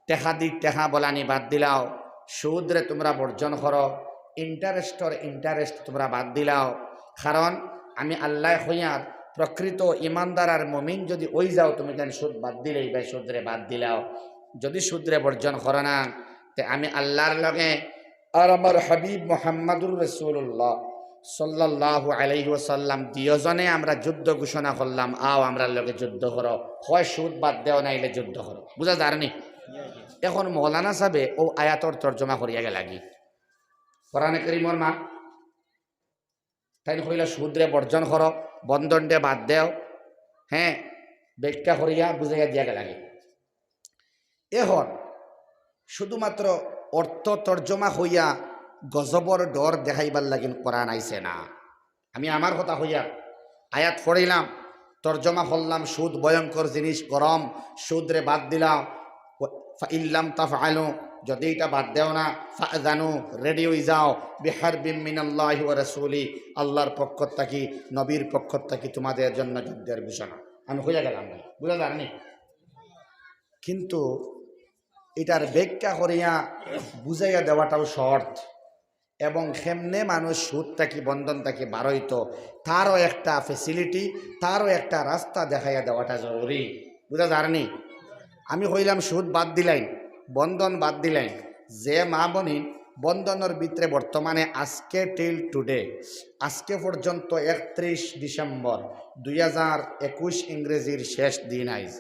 টেকা দি টেকা বলানি বাদ দিলাও, সুদরে তুমরা বর্জন করো, ইন্টারেস্টর ইন্টারেস্ট তুমরা বাদ দিলাও। কারণ আমি আল্লায় কইয়ার, প্রকৃত ইমানদার আর মুমিন যুদি অই যাও, তুমিতাইন সুদ বাদ দিলাইবায়, সুদরে বাদ দিলাও। যুদি সুদরে বর্জন করো না, তে আমি আল্লার লগে আর আমার হাবিব মুহাম্মাদুর রাসূলুল্লাহ সাল্লাল্লাহু আলাইহি ওয়াসাল্লাম দুইওজনে আমরা যুদ্ধ ঘোষণা করলাম, আও আমরার লগে যুদ্ধ করো, হয় সুদ বাদ দেও নাইলে যুদ্ধ করো। বুঝা যারনি? এখন মৌলানা সাবে অউ আয়াতর তর্জমা করিয়া গেলাগি। কোরআনে করিমর মা তাইন কইলা, "সুদরে বর্জন করো, বন্ধনরে বাদ দেও।" হ্যাঁ, ব্যাখ্যা করিয়া বুঝাইয়া দিয়া গেলাগি। এখন শুধুমাত্র অর্থ তর্জমা কইয়া গজবর ডর দেখাইবার লাগিন কোরআন আইছে না। আমি আমার কথা কইয়ার, আয়াত পড়িলাম, তর্জমা করলাম, সুদ ভয়ঙ্কর জিনিস, গরম, সুদরে বাদ দিলাও। ফাইন লাম তাফআলু, যদি ইটা বাদ দেও না, ফাজানু, রেডি অই যাও, বিহারবিম মিনাল্লাহি ওয়া রাসূলি, আল্লাহর পক্ষ থাকি, নবীর পক্ষ থাকি তোমাদের জন্য যুদ্ধের ঘোষণা। আমি কইয়া গেলাম, বুঝা যার নি? কিন্তু ইটার ব্যাখ্যা করিয়া বুঝাইয়া দেওয়াটাও শর্ত। এবং কেমনে মানুষ সুদ থাকি, বন্ধন থাকি বারইতো, তারও একটা ফেসিলিটি, তারও একটা রাস্তা দেখাইয়া দেওয়াটা জরুরি। বুঝা যার নি? আমি কইলাম সুদ বাদ দিলাইন, বন্ধন বাদ দিলাইন। যে মা বইন বন্ধনর ভিতরে বর্তমানে আজকে till today, আজকে পর্যন্ত একত্রিশ ডিসেম্বর দুই হাজার একুশ ইংরেজির শেষ দিন আইজ,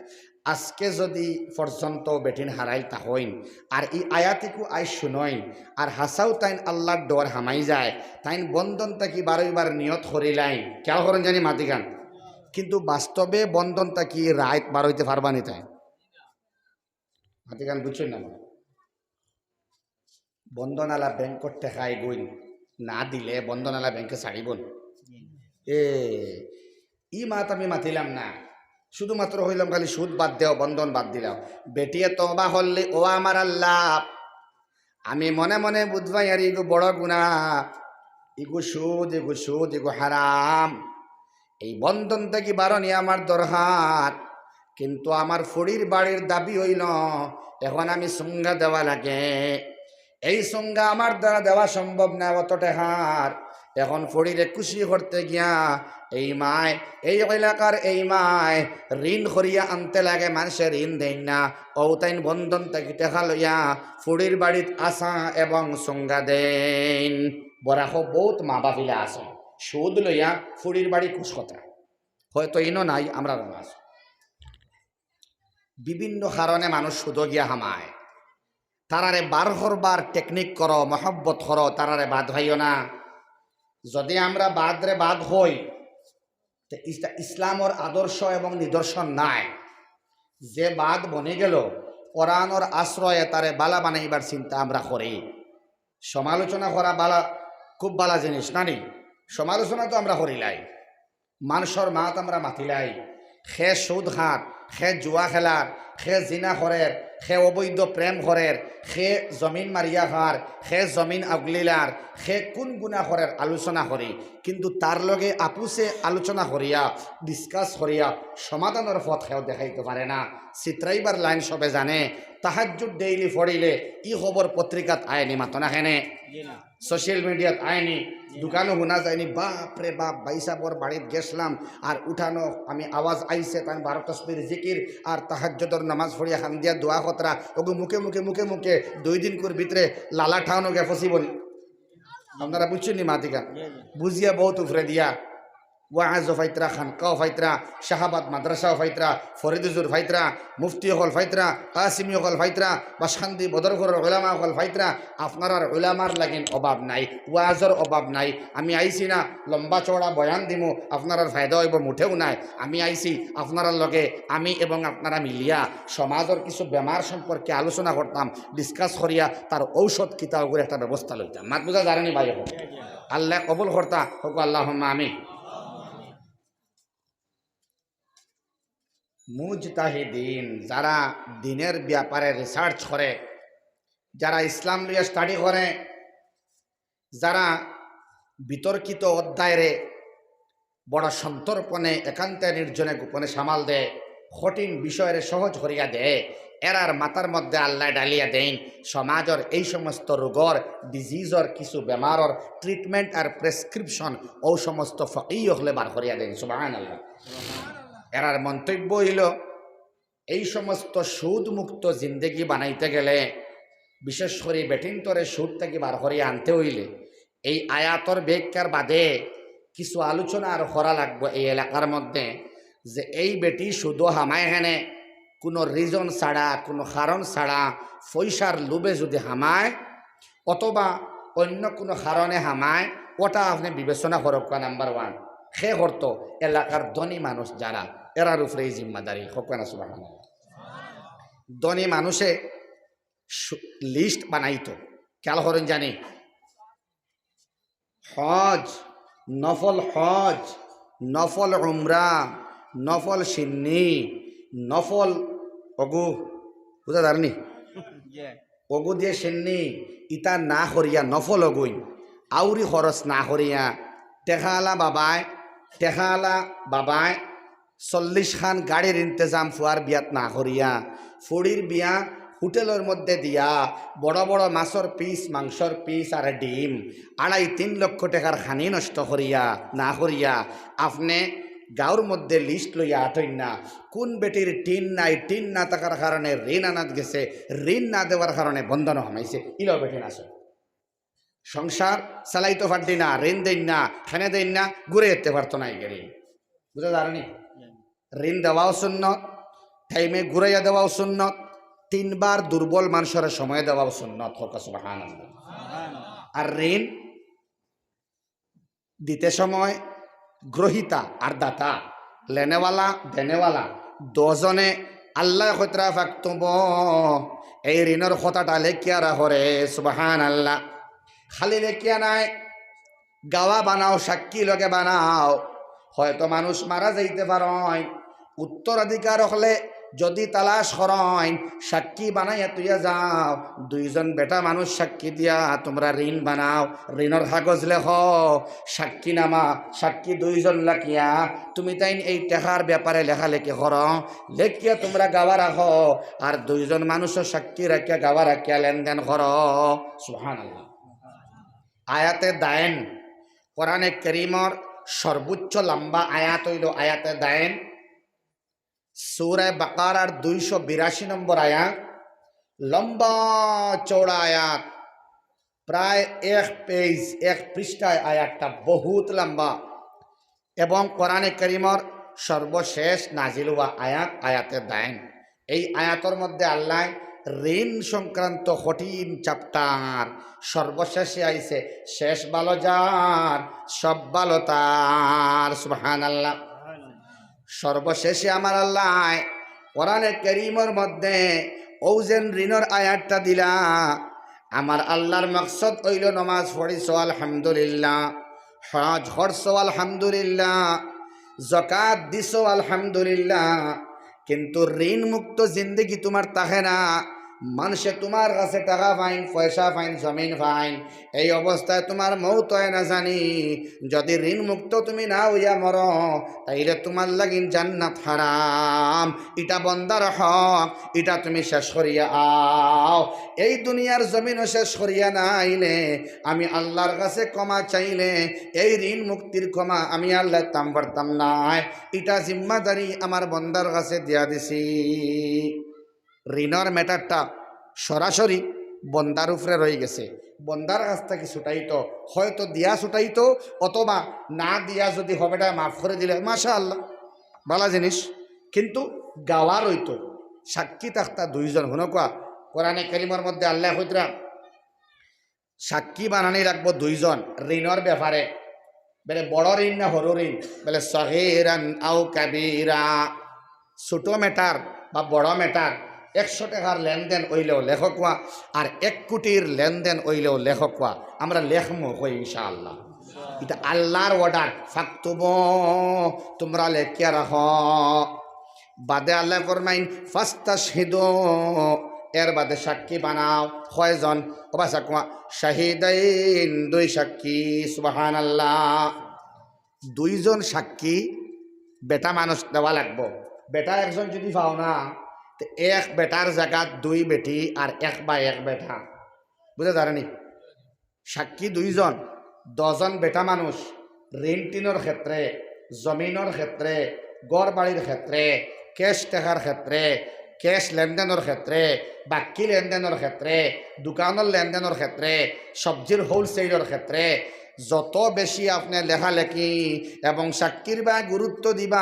আজকে যদি পর্যন্ত বেটিন হারাইল তা হইন, আর ই আয়াতিকু আইজ শুনইন, আর হাসাউ তাইন আল্লাহর ডর হামাই যায়, তাইন বন্ধন থাকি বারইবার নিয়ত করিলাইন, খেয়াল করইন জানি মাতিখান। কিন্তু বাস্তবে বন্ধন থাকি রাইত বারইতে পারবা নি তাইন? মাতিখান বুঝছইন না? বন্ধনালা ব্যাংকর টেকা ইগুইন না দিলে বন্ধনালা ব্যাংকে ছাড়িবো নি? এ, ই মাত আমি মাতিলাম না, শুধুমাত্র কইলাম খালি সুদ বাদ দেও, বন্ধন বাদ দিলাও। বেটিয়ে তওবা করলে, ও আমার আল্লাহ, আমি মনে মনে বুঝবাই আর ইগু বড় গুনাহ, ইগু সুদ, ইগু সুদ, ইগু হারাম। এই বন্ধন থাকি বারনি আমার দরকার, কিন্তু আমার ফুড়ির বাড়ির দাবি অইলো, এখন আমি সুঙ্গা দেওয়া লাগে। এই সুঙ্গা আমার দ্বারা দেওয়া সম্ভব না অত টেকার। এখন ফুড়িরে খুশি করতে গিয়া এই মায়, এই এলাকার এই মায় ঋণ করিয়া আনতে লাগে, মানষে ঋণ দেইন না। অউ তাইন বন্ধন থাকি টেকা লইয়া ফুড়ির বাড়িত আছা এবং সুঙ্গা দেইন। বরাকো বউত মা বাপ ইলা আছইন, সুদ লইয়া ফুড়ির বাড়ি খুশ করতা। হয়তো ইনো নাই, আমরার মাঝে বিভিন্ন কারণে মানুষ সুদো গিয়া হামায়। তারারে বার করবার টেকনিক করো, মহব্বত করো, তারারে বাদ পাইও না। যদি আমরা বাদরে বাদ হই, তে ইসলা-, ইসলামর আদর্শ এবং নিদর্শন নাই। যে বাদ বনি গেল, কোরআনর আশ্রয়ে তারে বালা বানাইবার চিন্তা আমরা করি। সমালোচনা করা বালা, খুব বালা জিনিস, না নি? সমালোচনা তো আমরা করিলাই। মানষর মাত আমরা মাতিলাই। খে সুদ খার, খে জুয়া খেলার, খে জিনা করের, খে অবৈধ প্রেম করের, খে জমিন মারিয়া খার, খে জমিন আগলিলার, খে কুন গুনা করের আলোচনা করি। কিন্তু তার লগে আপুসে আলোচনা করিয়া, ডিসকাস করিয়া সমাধানর পথ কেউ দেখাইতো পারে না। চিত্রাইবার লাইন সবে জানে, তাহাজ্জুদ ডেইলি পড়িলে ই খবর পত্রিকাত আয়নি, মাতো না কেনে? সোশ্যাল মিডিয়াত আয়নি, দোকানো হুনা যায়নি, বাপ রে বাপ, ভাইসাবর বাড়িত গেছলাম, আর উঠানো আমি আওয়াজ আইছে, তান বারো তসবির জিকির আর তাহাজ্জুদর নামাজ পড়িয়া কান্দিয়া দোয়া করতরা, ওগু মুখে মুখে মুখে মুখে দুই দিন কুর ভিতরে লালা ঠাউনো গিয়া ফসিবো নি। আপনারা বুঝছইন নি মাতিখান? বুঝিয়া বউত উফরে দিয়া। ওয়াজও পাইতরা, খানকাও পাইতরা, শাহাবাদ মাদ্রাসাও পাইতরা, ফরিদ হুজুর পাইতরা, মুফতি অকল পাইতরা, কাসিমি অকল পাইতরা, বাসকান্দি বদরপুরর উলামা অকল পাইতরা। আপনারার উলামার লাগিন অভাব নাই, ওয়াজর অভাব নাই। আমি আইছি না লম্বা চওড়া বয়ান দিমু, আপনারার ফায়দা অইবো মুটেও নায়। আমি আইছি আপনারার লগে, আমি এবং আপনারা মিলিয়া সমাজর কিছু বেমার সম্পর্কে আলোচনা করতাম, ডিসকাস করিয়া তার ঔষধ কিতা অগুর একটা ব্যবস্থা লইতাম। মাত বুঝা যার নি ভাই? আল্লায় কবুল করতা, কউক্কা আল্লাহুম্মা আমিন। মুজতাহিদিন, যারা দ্বীনের ব্যাপারে রিসার্চ করে, যারা ইসলাম লইয়া স্টাডি করে, যারা বিতর্কিত অধ্যায়রে বড় সন্তর্পণে, একান্তে নির্জনে গোপনে সামাল দেয়, কঠিন বিষয়রে সহজ করিয়া দেয়, এরার মাথার মধ্যে আল্লায় ডালিয়া দেইন সমাজর এই সমস্ত রোগর, ডিজিজর, কিছু বেমারর ট্রিটমেন্ট আর প্রেসক্রিপশন অউ সমস্ত ফকি অকলে বার করিয়া দেইন। সুবহানাল্লাহ। এরার মন্তব্য অইলো, এই সমস্ত সুদ মুক্ত জিন্দেগি বানাইতে গেলে, বিশেষ করি বেটিন্তরে সুদ থাকি বার করিয়া আনতে অইলে, এই আয়াতর ব্যাখ্যার বাদে কিছু আলোচনা আর করা লাগবো এই এলাকার মধ্যে, যে এই বেটি সুদো হামায় কেনে, কুনু রিজন ছাড়া, কুনু কারণ ছাড়া, পয়সার লোভে যদি হামায়, অথবা অন্য কুনু কারণে হামায়, ওটা আপনে বিবেচনা করউক্কা। নাম্বার ওয়ান, কে করতো? এলাকার ধনী মানুষ যারা, এরার উপরে এই জিম্মাদারি, কউক্কা না সুবহানাল্লাহ। ধনী মানুষে সু-, লিস্ট বানাইতো, খেয়াল করইন জানি, হজ, নফল হজ, নফল উমরা, নফল সিন্নি, নফল অগু, বুঝা যার নি? অগু দিয়া সেন্নি, ইতা না করিয়া নফল অগুইন, আউরি খরচ না করিয়া, টেকাআলা বাবায়, টেকাআলা বাবায় চল্লিশ খান গাড়ির ইন্তেজাম ফুয়ার বিয়াত না করিয়া, ফুড়ির বিয়া হোটেলর মধ্যে দিয়া, বড় বড় মাছর পিস, মাংসর পিস আর ডিম, আড়াই তিন লক্ষ টেকার খানি নষ্ট করিয়া, না করিয়া, আপনে গাঁওর মধ্যে লিস্ট লইয়া আটইন না, কুন বেটির টিন নাই, টিন না থাকার কারণে ঋণ আনাত গেছে, ঋণ না দেওয়ার কারণে বন্ধনো হামাইছে, ইলাও বেটিন আছে। সংসার চালাইতো পারদি না, ঋণ দেইন না, খানে দেইন না, ঘুরে যেতে পারতো না এগেরে। বুঝা যারনি? ঋণ দেওয়াও সুন্নত, টাইমে ঘুরাইয়া দেওয়াও সুন্নত, তিনবার দুর্বল মানুষরে সময় দেওয়াও সুন্নত। কউক্কা সুবহানাল্লাহ। আর ঋণ দিতে সময় গ্রহিতা আর দাতা, লেনেওয়ালা, দেনেওয়ালা, দুইজনে আল্লায় কইতরা ফাকতুবু, এই ঋণর কথাটা লেখিয়া রাখো রে, সুবহানাল্লাহ। খালি লেখিয়া নায়, গাওয়া বানাও, সাক্ষী লগে বানাও। হয়তো মানুষ মারা যাইতে পারইন, উত্তরাধিকার অকলে যদি তালাশ করইন, সাক্ষী বানাইয়া থইয়া যাও, দুইজন বেটা মানুষ সাক্ষী দিয়া তুমরা ঋণ বানাও, ঋণর কাগজ লেখো, সাক্ষী নামা, সাক্ষী দুইজন রাখিয়া তুমি তাইন এই টেকার ব্যাপারে লেখালেখি করো, লেখিয়া তুমরা গাওয়া রাখো, আর দুইজন মানুষও সাক্ষী রাখিয়া গাওয়া রাখিয়া লেনদেন করো। সুবহানাল্লাহ। আয়াতে দায়েন, কোরআনে করিমর সর্বোচ্চ লম্বা আয়াত অইলো আয়াতে দায়েন। সূরা বাকারার দুইশো বিরাশি নম্বর আয়াত, লম্বা চওড়া আয়াত, প্রায় এক পেজ, এক পৃষ্ঠায় আয়াতটা, বহুত লম্বা। এবং কোরআনে করিমর সর্বশেষ নাজিল হওয়া আয়াত, আয়াতে দায়েন। এই আয়াতর মধ্যে আল্লায় ঋণ সংক্রান্ত কঠিন চ্যাপ্টার সর্বশেষে আইছে, শেষ ভালো যার, সব ভালো তার। সুবহানাল্লাহ। সর্বশেষে আমার আল্লায় কোরআনে করিমর মধ্যে অউ যেন ঋণর আয়াতটা দিলা, আমার আল্লার মকসদ অইলো নমাজ পড়িছো আলহামদুলিল্লাহ, হজ করছো আলহামদুলিল্লাহ, যাকাত দিছো আলহামদুলিল্লাহ, কিন্তু ঋণ মুক্ত জিন্দেগি তুমার থাকে না। মানষে তুমার কাছে টেকা পাইন, পয়সা পাইন, জমিন পাইন, এই অবস্থায় তুমার মউত অয় না জানি। যদি ঋণ মুক্ত তুমি না অইয়া মরো, তাইলে তুমার লাগিন জান্নাত হারাম। ইটা বন্দার হক, ইটা তুমি শেষ করিয়া আও। এই দুনিয়ার জমিনো শেষ করিয়া না আইলে, আমি আল্লার কাছে ক্ষমা চাইলে, এই ঋণ মুক্তির ক্ষমা আমি আল্লায় দিতাম পারতাম নায়। ইটা জিম্মাদারি আমার বন্দার কাছে দিয়া দিছি। ঋণর ম্যাটারটা সরাসরি বন্দার উপরে রইগেছে। বন্দার কাছ থাকি ছুটাইতো, হয়তো দিয়া ছুটাইতো, অথবা না দিয়া যদি হবেটা মাফ করি দিলে, মাশাআল্লাহ, ভালা জিনিস। কিন্তু গাওয়ার অইতো, সাক্ষী থাকতা দুইজন। হুনো কুয়া, কোরআনে করিমর মধ্যে আল্লায় কইতরা, সাক্ষী বানানি লাগবো দুইজন ঋণর ব্যাপারে। বেলে বড় ঋণ না হুরু ঋণ? বেলে সগীরান আও কাবীরা, ছোট ম্যাটার বা বড় ম্যাটার, একশো টেকার লেনদেন অইলেও লেখো কুয়া, আর এক কোটির লেনদেন অইলেও লেখো কুয়া। আমরা লেখমু কই ইনশাআল্লাহ। ইটা আল্লার অর্ডার, ফাকতুবু, তুমরা লেখিয়া রাখো। বাদে আল্লায় ফরমাইন, "ফাস্তাশহিদু", এর বাদে সাক্ষী বানাও। কয়জন? ও বাসা কুয়া, "শাহিদাইন", দুই সাক্ষী। সুবহানাল্লাহ। দুইজন সাক্ষী বেটা মানুষ দেওয়া লাগবো। বেটা একজন যদি পাও না, তে এক বেটার জাগাত দুই বেটি আর এক বা এক বেটা। বুঝা যারনি? সাক্ষী দুইজন, দুইজন বেটা মানুষ, ঋণ টিনর ক্ষেত্রে, জমিনর ক্ষেত্রে, ঘর বাড়ির ক্ষেত্রে, ক্যাশ টেকার ক্ষেত্রে, ক্যাশ লেনদেনর ক্ষেত্রে, বাক্কি লেনদেনর ক্ষেত্রে, দোকানর লেনদেনর ক্ষেত্রে, সবজির হোলসেলর ক্ষেত্রে, যত বেশি আপনে লেখালেখি এবং সাক্ষীর বায় গুরুত্ব দিবা,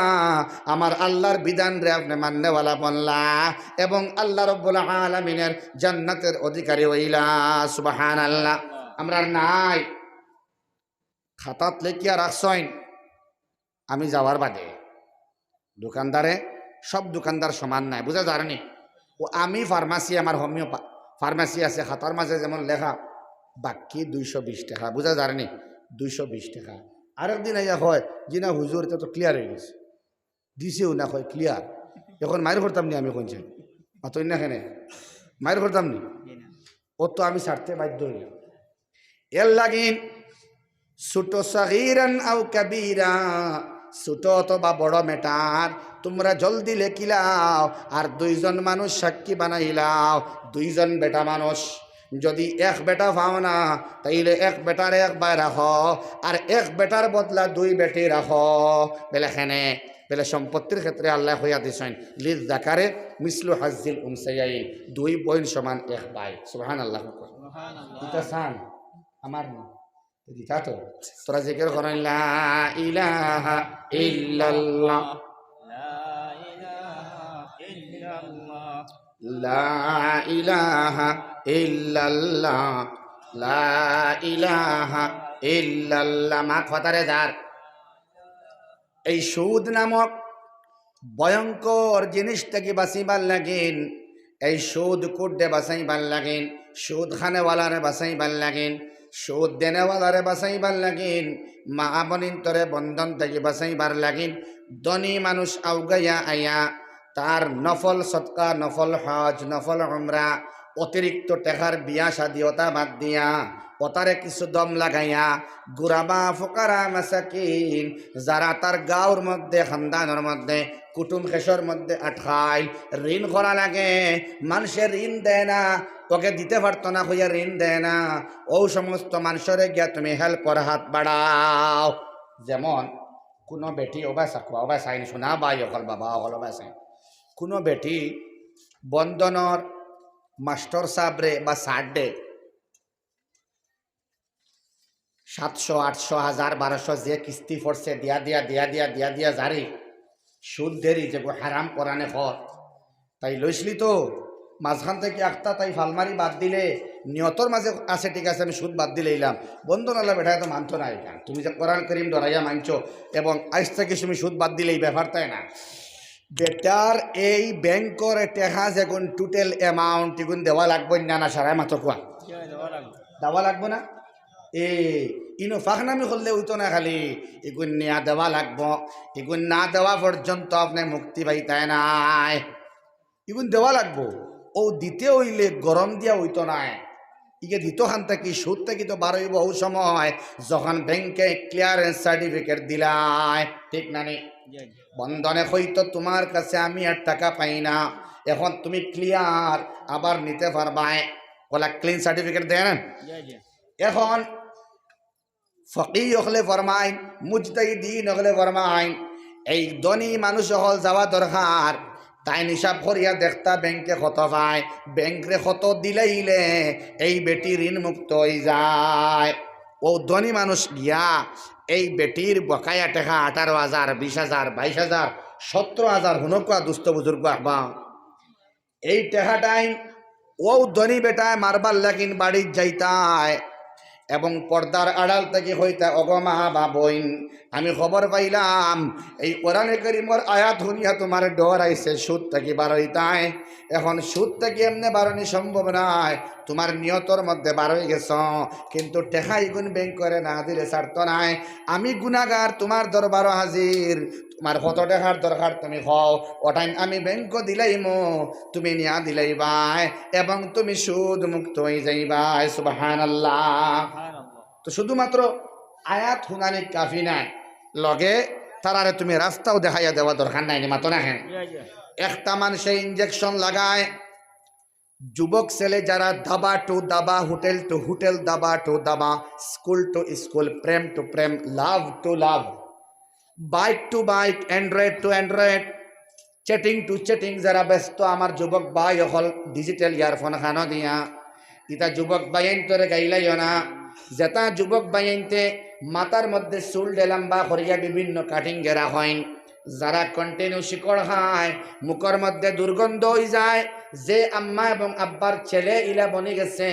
আমার আল্লার বিধানরে আপনে মাননেওয়ালা বনলা এবং আল্লা রব্বুল আলামিনের জান্নাতের অধিকারী অইলা। সুবহানাল্লাহ। আমরার নাই, খাতাত লেখিয়া রাখছইন, আমি যাওয়ার বাদে দোকানদারে, সব দোকানদার সমান নায়, বুঝা যারনি? ও আমি ফার্মাসি, আমার হোমিও পা-, ফার্মাসি আছে, খাতার মাঝে যেমন লেখা বাক্কি দুইশো বিশ টেকা, বুঝা যারনি? দুইশো বিশ টেকা। আরেকদিন আইয়া কয়, "জি না হুজুর, ইটা তো ক্লিয়ার অইগেছে।" দিছেও না, কয়, "ক্লিয়ার।" এখন মাইর করতাম নি আমি, কইনছে? মাতইন না কেনে? মাইর করতাম নি? অউ তো আমি ছাড়তে বাধ্য অইলাম। এর লাগিন ছোট, সগীরান আও কাবীরা, ছোট অথবা বড় matter, তুমরা জলদি লেখিলাও, আর দুইজন মানুষ সাক্ষী বানাইলাও, দুইজন বেটা মানুষ। যদি এক বেটা পাও না, তাইলে এক বেটারে এক বায় রাখো, আর এক বেটার বদলা দুই বেটি রাখো। বেলে কেনে? বেলে সম্পত্তির ক্ষেত্রে আল্লায় কইয়া দিছইন, "লিয-যাকারি মিসলু হাজ্জিল উনসায়াইন", দুই বইন সমান এক বায়। সুবহানাল্লাহ। ইতা চান? আমার না। ইতা তো। তোরা জিকির করইন, "লা ইলাহা ইল্লাল্লাহ, লা ইলাহা ইল্লাল্লাহ, লা ইলাহা ইল্লাল্লাহ, লা ইলাহা ইল্লাল্লাহ।" মাত ফাটারে যার। এই সুদ নামক ভয়ঙ্কর জিনিস থাকি বাঁচিবার লাগিন, এই সুদ খুররে বাঁচাইবার লাগিন, সুদ খানেওয়ালারে বাঁচাইবার লাগিন, সুদ দেনেওয়ালারে বাঁচাইবার লাগিন, মা বইনতরে বন্ধন থাকি বাঁচাইবার লাগিন, ধনী মানুষ আউগাইয়া আইয়া তার নফল সদকা, নফল হজ, নফল উমরা, অতিরিক্ত টেকার বিয়া শাদি অতা বাদ দিয়া, অতারে কিছু দম লাগাইয়া, গুরাবা, ফুকারা, মাসাকিন, যারা তার গাঁওর মধ্যে, খানদানর মধ্যে, কুটুম খেশর মধ্যে আটকাইল, ঋণ করা লাগে, মানষে ঋণ দেয় না, অগে দিতে পারতো না কইয়া ঋণ দেয় না, অউ সমস্ত মানষরে গিয়া তুমি help-র হাত বাড়াও। যেমন কুনু বেটি, ও বা চাকু, ও বা চাইন, সোনা ভাই অকল, বাবা অকল, ও বা চাইন, কুনু বেটি বন্ধনর মাস্টর সাবরে বা স্যাররে সাতশো, আটশো, হাজার, বারোশো যে কিস্তি পড়ছে, দিয়া দিয়া, দিয়া দিয়া, দিয়া দিয়া যারি, সুদ দেরি, যেগু হারাম কোরআনে কর। তাই লইছলি তো, মাঝখান থাকি একটা তাই ফালমারি বাদ দিলে, নিয়তর মাঝে আছে, ঠিক আছে, আমি সুদ বাদ দিলাইলাম। বন্ধনআলা বেটায় তো মানতো না ইখান। তুমি যে কোরআন করিম ডরাইয়া মানছো এবং আইজ থাকি তুমি সুদ বাদ দিলে, ই ব্যাপার তাই না। বেটার এই ব্যাংকর টেকা যেগুন total amount, ইগুন দেওয়া লাগবো না, না সারায় মাতো কুয়া? দেওয়া লাগবো। দেওয়া লাগবো না? এ, ইনো ফাঁকনামি করলে অইতো না খালি, ইগুন নিয়া দেওয়া লাগবো। ইগুন না দেওয়া পর্যন্ত আপনে মুক্তি পাইতায় নায়। ইগুন দেওয়া লাগবো। অউ দিতে অইলে গরম দিয়া অইতো নায়। ইগে দিতো খান থাকি, সুদ থাকি তো বার অইবো অউ সময়, যখন ব্যাংকে clearance certificate দিলায়, ঠিক না নি? জি, জি। বন্ধনে কইতো, "তুমার কাছে আমি আর টেকা পাই না, এখন তুমি clear, আবার নিতে পারবায়।" অলা clean certificate দেয় না? জি, জি। এখন ফকিহ অকলে ফরমাইন, মুজতাহিদিন অকলে ফরমাইন, এই ধনী মানুষ অকল যাওয়া দরকার, তাইন হিসাব করিয়া দেখতা ব্যাংকে কত পায়, ব্যাংকরে কত দিলাইলে এই বেটি ঋণ মুক্ত অইযায়। অউ ধনী মানুষ গিয়া এই বেটির বকায়া টেকা আঠারো হাজার, বিশ হাজার, বাইশ হাজার, সতেরো হাজার, হুনউক্কা দুস্ত বুজুর্গ আহবাব, এই টেকাটাইন অউ ধনী বেটায় মারবার লাগিন বাড়িত যাইতায় এবং পর্দার আড়াল থাকি কইতা, "ওগো মা বা বইন, আমি খবর পাইলাম, এই কোরআনে করিমর আয়াত হুনিয়া তুমার ডর আইছে, সুদ থাকি বার অইতায়। এখন সুদ থাকি এমনে বারনি সম্ভব নায়, তুমার নিয়তর মধ্যে বার অইগেছো, কিন্তু টেকা ইগুন ব্যাংকরে না দিলে ছাড়তো নায়। আমি গুনাগার, তুমার দরবারো হাজির, তুমার কত টেকার দরকার তুমি কও, অটাইন আমি ব্যাংকো দিলাইমু, তুমি নিয়া দিলাইবায় এবং তুমি সুদ মুক্ত অইযাইবায়।" সুবহানাল্লাহ। তো শুধুমাত্র আয়াত হুনানি কাফি নায়, লগে তারারে তুমি রাস্তাও দেখাইয়া দেওয়া দরকার নাই নি, মাতো না কেনে? একটা মানষে injection লাগায়, যুবক ছেলে যারা ধাবা to dhaba, hotel to hotel, dhaba to dhaba, school to school, Prem to Prem, love to love, bike to bike, Android to Android, chatting to chatting, যারা ব্যস্ত আমার যুবক ভাই অকল digital earphone খানো দিয়া, ইতা যুবক ভাইয়াইন্তরে গাইলাইও না। যেতা যুবক ভাইয়াইন্তে মাথার মধ্যে চুল ডে লম্বা করিয়া বিভিন্ন cutting এ রাখইন, যারা continue শিকড় খায়, মুখর মধ্যে দুর্গন্ধ অইযায়, যে আম্মা এবং আব্বার ছেলে ইলা বনি গেছে,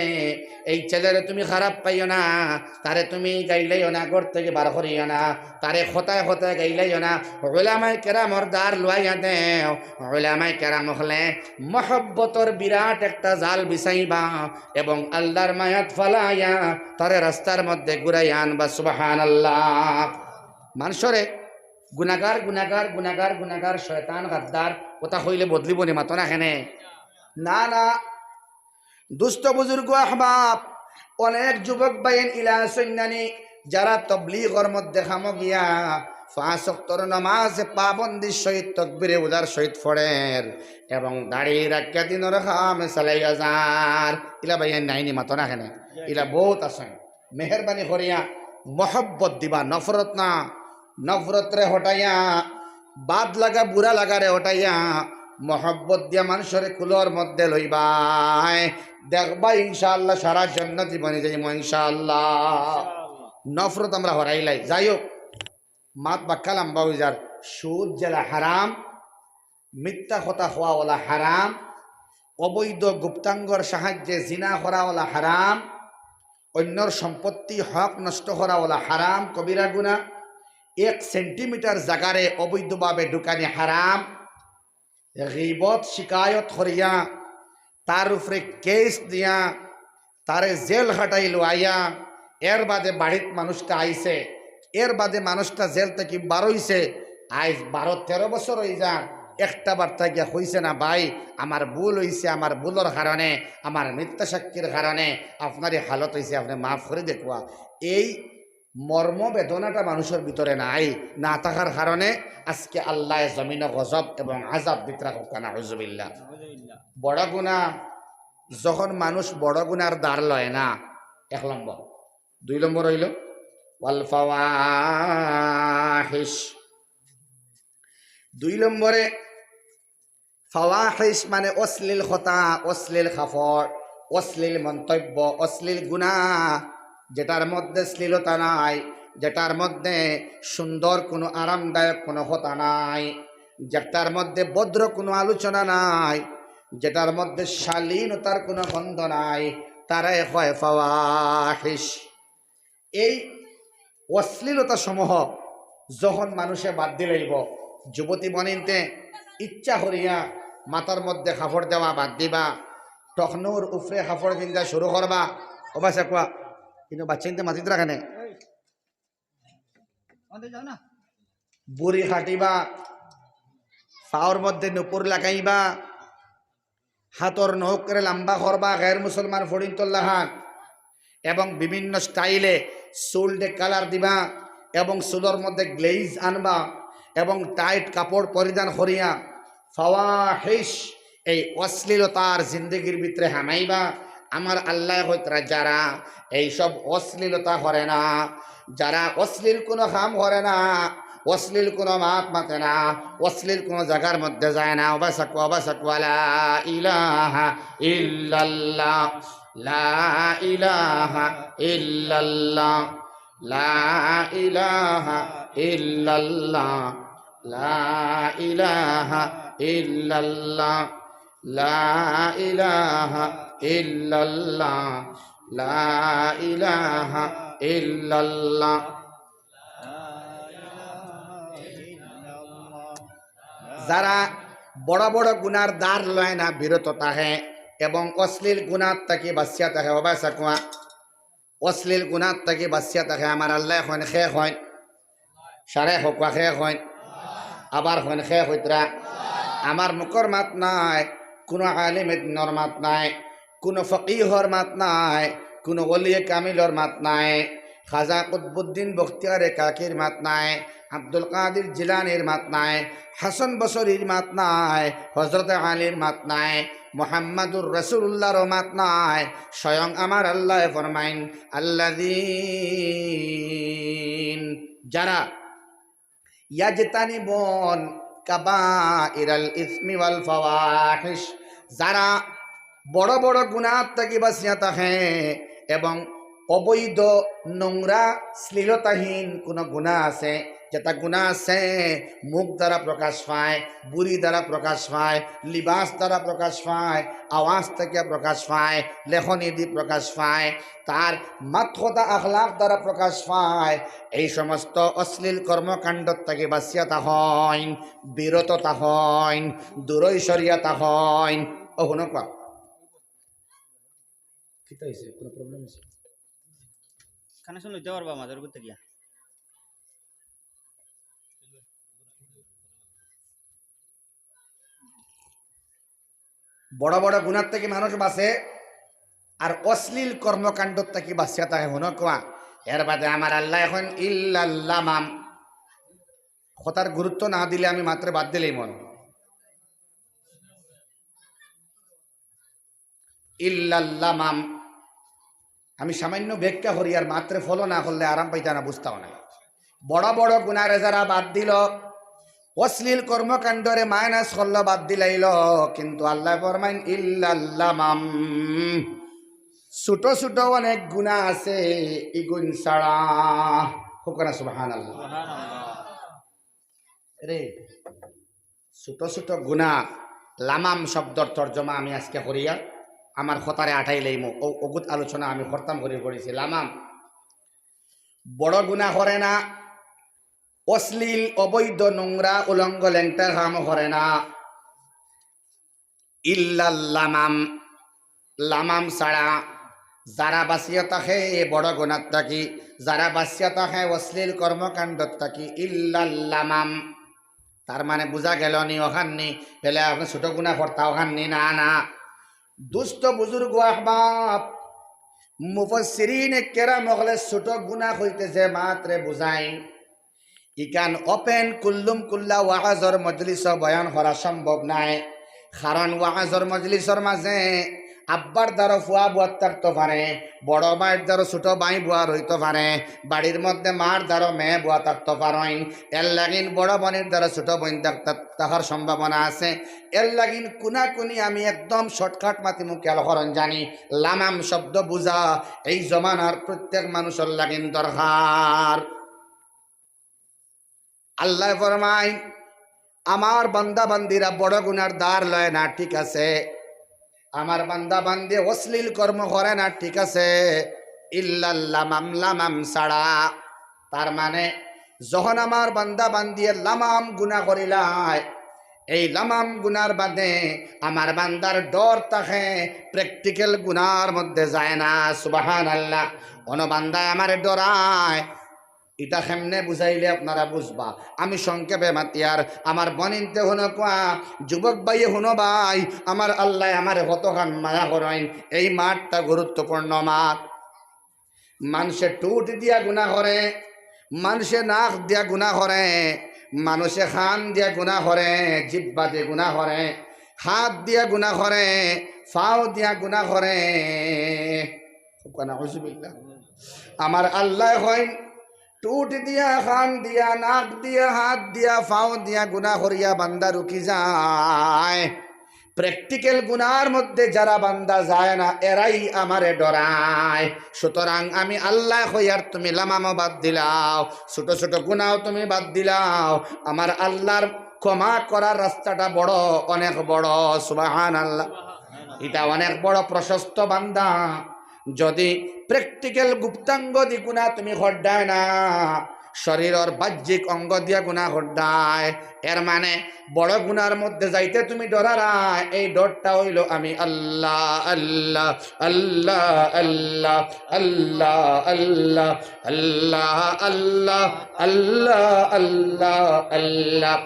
এই ছেলেরে তুমি খারাপ পাইও না, তারে তুমি গাইলাইও না, ঘর থাকি বার করিও না, তারে কথায় কথায় গাইলাইও না। উলামায়ে কেরামর দ্বার লুয়াইয়া দেও, উলামায়ে কেরাম অকলে মহব্বতর বিরাট একটা জাল বিছাইবা এবং আল্লার মায়াত ফালাইয়া তারে রাস্তার মধ্যে ঘুরাইয়া আনবা। সুবহানাল্লাহ। মানষরে গুনাগার, গুনাগার, গুনাগার, গুনাগার, শয়তান, গাদ্দার, কথা কইলে বদলিবো নি, মাতো না কেনে? না, না। দুস্ত বুজুর্গ আহবাব, অনেক যুবক ভাইয়াইন ইলা আছইন নানি, যারা তবলিগর মধ্যে কামো গিয়া পাঁচ ওয়াক্তর নামাজ পাবন্দির সহিত তকবিরে উলার সহিত পড়ের এবং দাড়ি রাখিয়া দিনর কামে চালাইয়া যার। ইলা ভাইয়াইন নাইনি, মাতো না কেনে? ইলা বউত আছইন। মেহেরবানি করিয়া মহব্বত দিবা, নফরত না। নফরতরে হটাইয়া, বাদ লাগা, বুরা লাগারে হটাইয়া, মহব্বত দিয়া মানষরে কুলর মধ্যে লইবায়। দেখবায় ইনশাআল্লাহ সারা জন্নতি বনি যাইমু ইনশাআল্লাহ। নফরত আমরা হরাইলাই। যাই হোক, মাত বাক্কা লাম্বা অইযার। সুদ যেলা হারাম, মিথ্যা কথা কওয়া অলা হারাম, অবৈধ গুপ্তাঙ্গর সাহায্যে জিনা করা অলা হারাম, অইন্যর সম্পত্তি হক নষ্ট করা অলা হারাম, কবিরা গুনা। এক সেন্টিমিটার জাগারে অবৈধভাবে ঢুকানি হারাম। গিবত শিকায়ত করিয়া, তার উপরে কেস দিয়া, তারে জেল খাটাইলো আইয়া, এর বাদে বাড়িত মানুষটা আইছে, এর বাদে মানুষটা জেল থাকি বারইছে। আইজ বারো তেরো বছর অইযার, একটা বার্তা গিয়া কইছে না, "ভাই, আমার ভুল অইছে, আমার ভুলর কারণে, আমার মিথ্যা সাক্ষীর কারণে আপনার এই হালত অইছে, আপনে মাফ করি দেউক্কা।" এই মর্ম বেদনাটা মানুষর ভিতরে নাই, না থাকার কারণে আজকে আল্লায় জমিনো গজব এবং আযাব দিতরা কউক্কা, নাউজুবিল্লাহ। বড় গুনা যখন মানুষ বড় গুনার ধার লয় না, এক নম্বর। দুই নম্বর অইলো ওয়াল ফাওয়াহিশ। দুই নম্বরে ফাওয়াহিশ মানে অশ্লীল কথা, অশ্লীল কাপড়, অশ্লীল মন্তব্য, অশ্লীল গুনা, যেটার মধ্যে শ্লীলতা নাই, যেটার মধ্যে সুন্দর কোনো আরামদায়ক কোনো কথা নাই, যেটার মধ্যে ভদ্র কোনো আলোচনা নাই, যেটার মধ্যে শালীনতার কোনো গন্ধ নাই, তারারে কয় ফাওয়াহিশ। এই অশ্লীলতা সমূহ যখন মানুষে বাদ দিলাইবো, যুবতী বইনাইন্তে ইচ্ছা করিয়া মাথার মধ্যে কাপড় দেওয়া বাদ দিবা, টকনুর উপরে কাপড় পিন্দা শুরু করবা। ও বাচ্চা কুয়া, কিন্তু বাচ্চাইন্তে মাতিত রাখে নে। বুড়ি কাটিবা, পাওর মধ্যে নুপুর লাগাইবা, হাতর নখরে লম্বা করবা, গের মুসলমান ফড়িন্তর লাখান, এবং বিভিন্ন স্টাইলে চুলরে কালার দিবা এবং চুলর মধ্যে গ্লেজ আনবা এবং টাইট কাপড় পরিধান করিয়া ফাওয়াহিশ, এই অশ্লীলতার জিন্দেগির ভিতরে হামাইবা। আমার আল্লায় কইতরা, যারা এইসব অশ্লীলতা করে না, যারা অশ্লীল কোনো কাম করে না, অশ্লীল কোনো মাত মাতে না, অশ্লীল কোনো জাগার মধ্যে যায় না, ওবা সাকু, ওবা সাকু, লা ইলাহা ইল্লাল্লাহ, লা ইলাহা ইল্লাল্লাহ, লা ইলাহা ইল্লাল্লাহ, লা ইলাহা ইল্লাল্লাহ, লা ইলাহা ইল্লাল্লাহ, লা ইলাহা ইল্লাল্লাহ। যারা বড় বড় গুনার ধার লয় না, বিরত থাকে এবং অশ্লীল গুনার থাকি বাঁচিয়া থাকে, ওবা সাকুয়া, অশ্লীল গুনার থাকি বাঁচিয়া থাকে, আমার আল্লায় কইন, কে কইন? সারে কউক্কা, কে কইন? আবার কইন, কে কইতরা? আমার মুখর মাত নায়, কুনু আলিমে দিনর মাত নায়, কুনু ফকিহর মাত নায়, কুনু ওলিয়ে কামিলর মাত নায়, খাজা কুতবুদ্দিন বখতিয়ারে কাকির মাত নায়, আব্দুল কাদির জিলানির মাত নায়, হাসান বসরির মাত নায়, হজরতে আলীর মাত নায়, মুহাম্মাদুর রাসূলুল্লাহর মাত নায়। স্বয়ং আমার আল্লায় ফরমাইন, আল্লাযীন, যারা ইয়াজতানিবুন কাবাইরাল ইসমি ওয়াল ফাওয়াহিশ, যারা বড় বড় গুনার থাকি বাঁচিয়া থাকে এবং অবৈধ, নোংরা, শ্লীলতাহীন কোনো গুনা আছে, যেটা গুনা আছে মুখ দ্বারা প্রকাশ পায়, বুড়ি দ্বারা প্রকাশ পায়, লিবাস দ্বারা প্রকাশ পায়, আওয়াজ থেকে প্রকাশ পায়, লেখনী দি প্রকাশ পায়, তার মাত কথা আখলাক দ্বারা প্রকাশ পায়, এই সমস্ত অশ্লীল কর্মকাণ্ড থাকি বাঁচিয়া থাকইন, বিরত থাকইন, দূরই সরিয়া থাকইন। ও হুনো কুয়া। কিতা অইছে? কোনো প্রবলেম অইছে? কানেকশন লইতে পারবা মাঝের ভিতরে গিয়া। বড় বড় গুনার থাকি মানুষ বাঁচে, আর অশ্লীল কর্মকাণ্ড থাকি বাঁচিয়া থাকে, হুনো কুয়া। এর বাদে আমার আল্লায় কইন ইল্লাল লামাম। কথার গুরুত্ব না দিলে আমি মাত্র বাদ দিলেই মন। ইল্লাল লামাম। আমি সামান্য ব্যাখ্যা করি, আর মাত্রে follow না করলে আরাম পাইতা না, বুঝতাও না। বড় বড় গুনারে যারা বাদ দিল, অশ্লীল কর্মকাণ্ডরে minus করলো, বাদ দিলাইল, কিন্তু আল্লায় ফরমাইন ইল্লাল লামাম, ছোট ছোট অনেক গুনা আছে, ইগুন ছাড়া। কউক্কা না সুবহানাল্লাহ। রে, ছোট ছোট গুনা, লামাম শব্দর তর্জমা আমি আজকে করিয়া আমার কথারে আটাই লইমু। অউ অগুত আলোচনা আমি খতম করি পড়ছি। লামাম বড় গুনা করে না, অশ্লীল, অবৈধ, নোংরা, উলঙ্গ, লেংটা কাম করে না। ইল্লাল লামাম, লামাম ছাড়া। যারা বাঁচিয়া থাকে বড় গুনার থাকি, যারা বাঁচিয়া থাকে অশ্লীল কর্মকাণ্ডর থাকি, ইল্লাল লামাম। তার মানে বুঝা গেল নি অখান নি, বেলে আপনে ছোট গুনা করতা অখান নি, না, না। দুস্ত বুজুর্গ আহবাব, মুফাসসিরিনে কেরাম অকলে ছোট গুনা কইতে যে মাত্রে বুঝাইন, ইখান open কুল্লুম কুল্লা ওয়াজর মজলিসো বয়ান করা সম্ভব নায়। কারণ ওয়াজর মজলিসর মাঝে আব্বার দ্বারো ফুয়া বুয়া থাকতো পারে, বড় ভাইর দ্বারো ছোট ভাই বুয়া রইতো পারে, বাড়ির মধ্যে মার দ্বারো মেয়ে বুয়া থাকতো পারইন, এর লাগিন বড় বইনর দ্বারো ছোট বইন থাকতা-, থাকার সম্ভাবনা আছে। এর লাগিন কুনাকুনি আমি একদম shortcut মাতিমু, খেয়াল করইন জানি। লামাম শব্দ বুঝা এই জমানার প্রত্যেক মানুষর লাগিন দরকার। আল্লায় ফরমাইন, আমার বান্দা বান্দিরা বড় গুনার ধার লয় না, ঠিক আছে। আমার বান্দা বান্দি অশ্লীল কর্ম করে না, ঠিক আছে। ইল্লাল লামাম, লামাম ছাড়া। তার মানে, যখন আমার বান্দা বান্দিয়ে লামাম গুনা করিলায়, এই লামাম গুনার বাদে আমার বান্দার ডর থাকে, practical গুনার মধ্যে যায় না। সুবহানাল্লাহ। অনো বান্দায় আমারে ডরায়, ইটা কেমনে বুঝাইলে আপনারা বুঝবা? আমি সংক্ষেপে মাতিয়ার, আমার বইনিন্তে হুনো কুয়া, যুবক ভাইয়ে হুনো ভাই, আমার আল্লায় আমারে কতখান মায়া করইন, এই মাতটা গুরুত্বপূর্ণ মাত। মানষে ঠুট দিয়া গুনা করে, মানষে নাক দিয়া গুনা করে, মানষে কান দিয়া গুনা করে, জিব্বা দিয়া গুনা করে, হাত দিয়া গুনা করে, পাও দিয়া গুনা করে। কউক্কা না, আউযুবিল্লাহ। আমার আল্লায় কইন, ঠুট দিয়া, কান দিয়া, নাক দিয়া, হাত দিয়া, পাও দিয়া গুনা করিয়া বান্দা রুকি যায়। Practical গুনার মধ্যে যারা বান্দা যায় না, এরাই আমারে ডরায়। সুতরাং আমি আল্লায় কইয়ার তুমি লামামও বাদ দিলাও, ছোট ছোট গুনাও তুমি বাদ দিলাও। আমার আল্লার ক্ষমা করার রাস্তাটা বড়, অনেক বড়। সুবহানাল্লাহ। ইটা অনেক বড় প্রশস্ত বান্দা। যদি practical গুপ্তাঙ্গ দি গুনা তুমি কররায় না, শরীরর বাহ্যিক অঙ্গ দিয়া গুনা কররায়, এর মানে বড় গুনার মধ্যে যাইতে তুমি ডরারায়, এই ডরটা অইলো আমি আল্লাহ, আল্লাহ, আল্লাহ, আল্লাহ, আল্লাহ, আল্লাহ, আল্লাহ, আল্লাহ, আল্লাহ, আল্লাহ, আল্লাহ।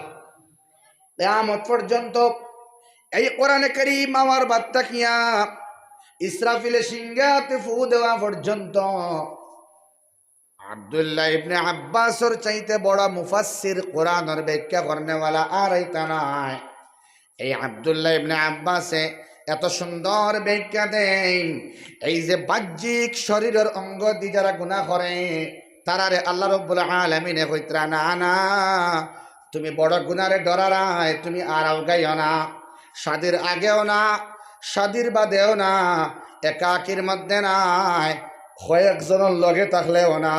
কিয়ামত পর্যন্ত এই কোরআনে কারীম আমার বাদ থাকিয়া ইসরাফিলে সিংগাতে ফু দেওয়া পর্যন্ত আব্দুল্লাহ ইবনে আব্বাসর চাইতে বড় মুফাসসির, কোরআনর ব্যাখ্যা করনেওয়ালা আর আইতা নায়। এই আব্দুল্লাহ ইবনে আব্বাসে এত সুন্দর ব্যাখ্যা দেইন, এই যে বাহ্যিক শরীরর অঙ্গ দি যারা গুনা করে, তারারে আল্লাহ রব্বুল আলামিনে কইতরা, "না, না, তুমি বড় গুনারে ডরারায়, তুমি আর আউগাইও না।" শাদির আগেও না, শাদির বাদেও না, একাকির মধ্যে নায়, কয়েকজনর লগে থাকলেও না।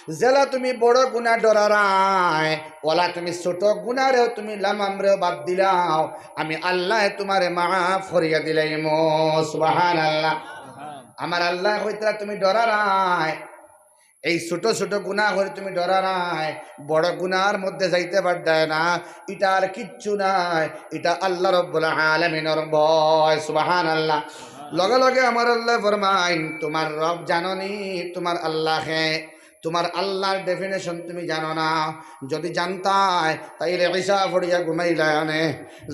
যেলা তুমি বড় গুনা ডরারায়, ওলা তুমি ছোট গুনারেও তুমি লামামরেও বাদ দিলাও, আমি আল্লায় তুমারে মাফ করিয়া দিলাইমু। সুবহানাল্লাহ। আমার আল্লায় কইতরা তুমি ডরারায়, এই ছোট ছোট গুনা করি তুমি ডরারায়, বড় গুনার মধ্যে যাইতে পাররায় না, ইটা আর কিচ্ছু নায়, ইটা আল্লাহ রব্বুল আলামিনর ভয়। সুবহানাল্লাহ। লগে লগে আমার আল্লায় ফরমাইন, তুমার রব জানো নি, তুমার আল্লাহ কে তুমার আল্লাহর ডেফিনেশন তুমি জানো না। যুদি জানতায়, তাইলে ইশা পড়িয়া ঘুমাইলায় অনে।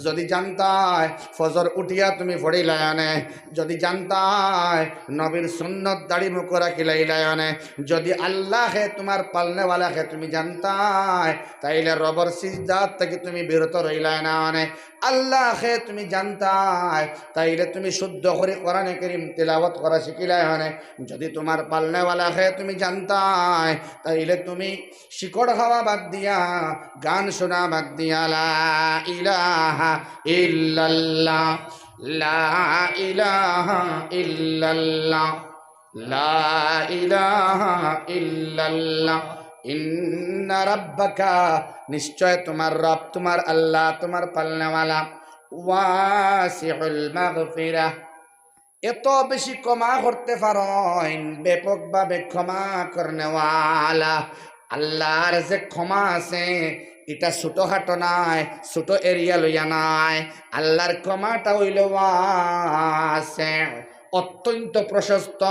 যুদি জানতায়, ফজর উঠিয়া তুমি পড়িলায় অনে। যুদি জানতায়, নবীর সুন্নত দাড়ি মুখ রাখিলাইলায় অনে। যুদি আল্লাহকে, তুমার পালনেওয়ালাকে তুমি জানতায়, তাইলে রবর সিজদাত থাকি তুমি বিরত রইলায় না অনে। আল্লাহকে তুমি জানতায়, তাইলে তুমি শুদ্ধ করি কোরআনে করিম তিলাওয়াত করা শিখিলায় অনে। যুদি তুমার পালনেওয়ালাকে তুমি জানতায়, তাইলে তুমি শিকড় খাওয়া বাদ দিয়া, গান শোনা বাদ দিয়া, লা ইলাহা ইল্লাল্লাহ, লা ইলাহা ইল্লাল্লাহ, লা ইলাহা ইল্লাল্লাহ, ইন্না রাব্বাকা, নিশ্চয় তুমার রব, তুমার আল্লাহ, তুমার পালনেওয়ালা, ওয়াসিউল মাগফিরা, এত বেশি ক্ষমা করতে পারইন, ব্যাপকভাবে ক্ষমা করনেওয়ালা। আল্লাহর যে ক্ষমা আছে, ইটা ছোটখাটো নায়, ছোট এরিয়া লইয়া নায়। আল্লাহর ক্ষমাটা অইলো ওয়াসি, অত্যন্ত প্রশস্ত,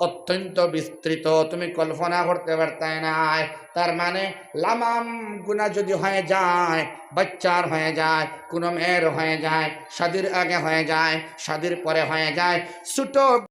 অত্যন্ত বিস্তৃত, তুমি কল্পনা করতে পারতায় নায়। তার মানে লামাম গুনা যুদি হয়ে যায়, বাচ্চার হয়ে যায়, কুনু মেয়ের হয়ে যায়, শাদির আগে হয়ে যায়, শাদির পরে হয়ে যায়, ছোট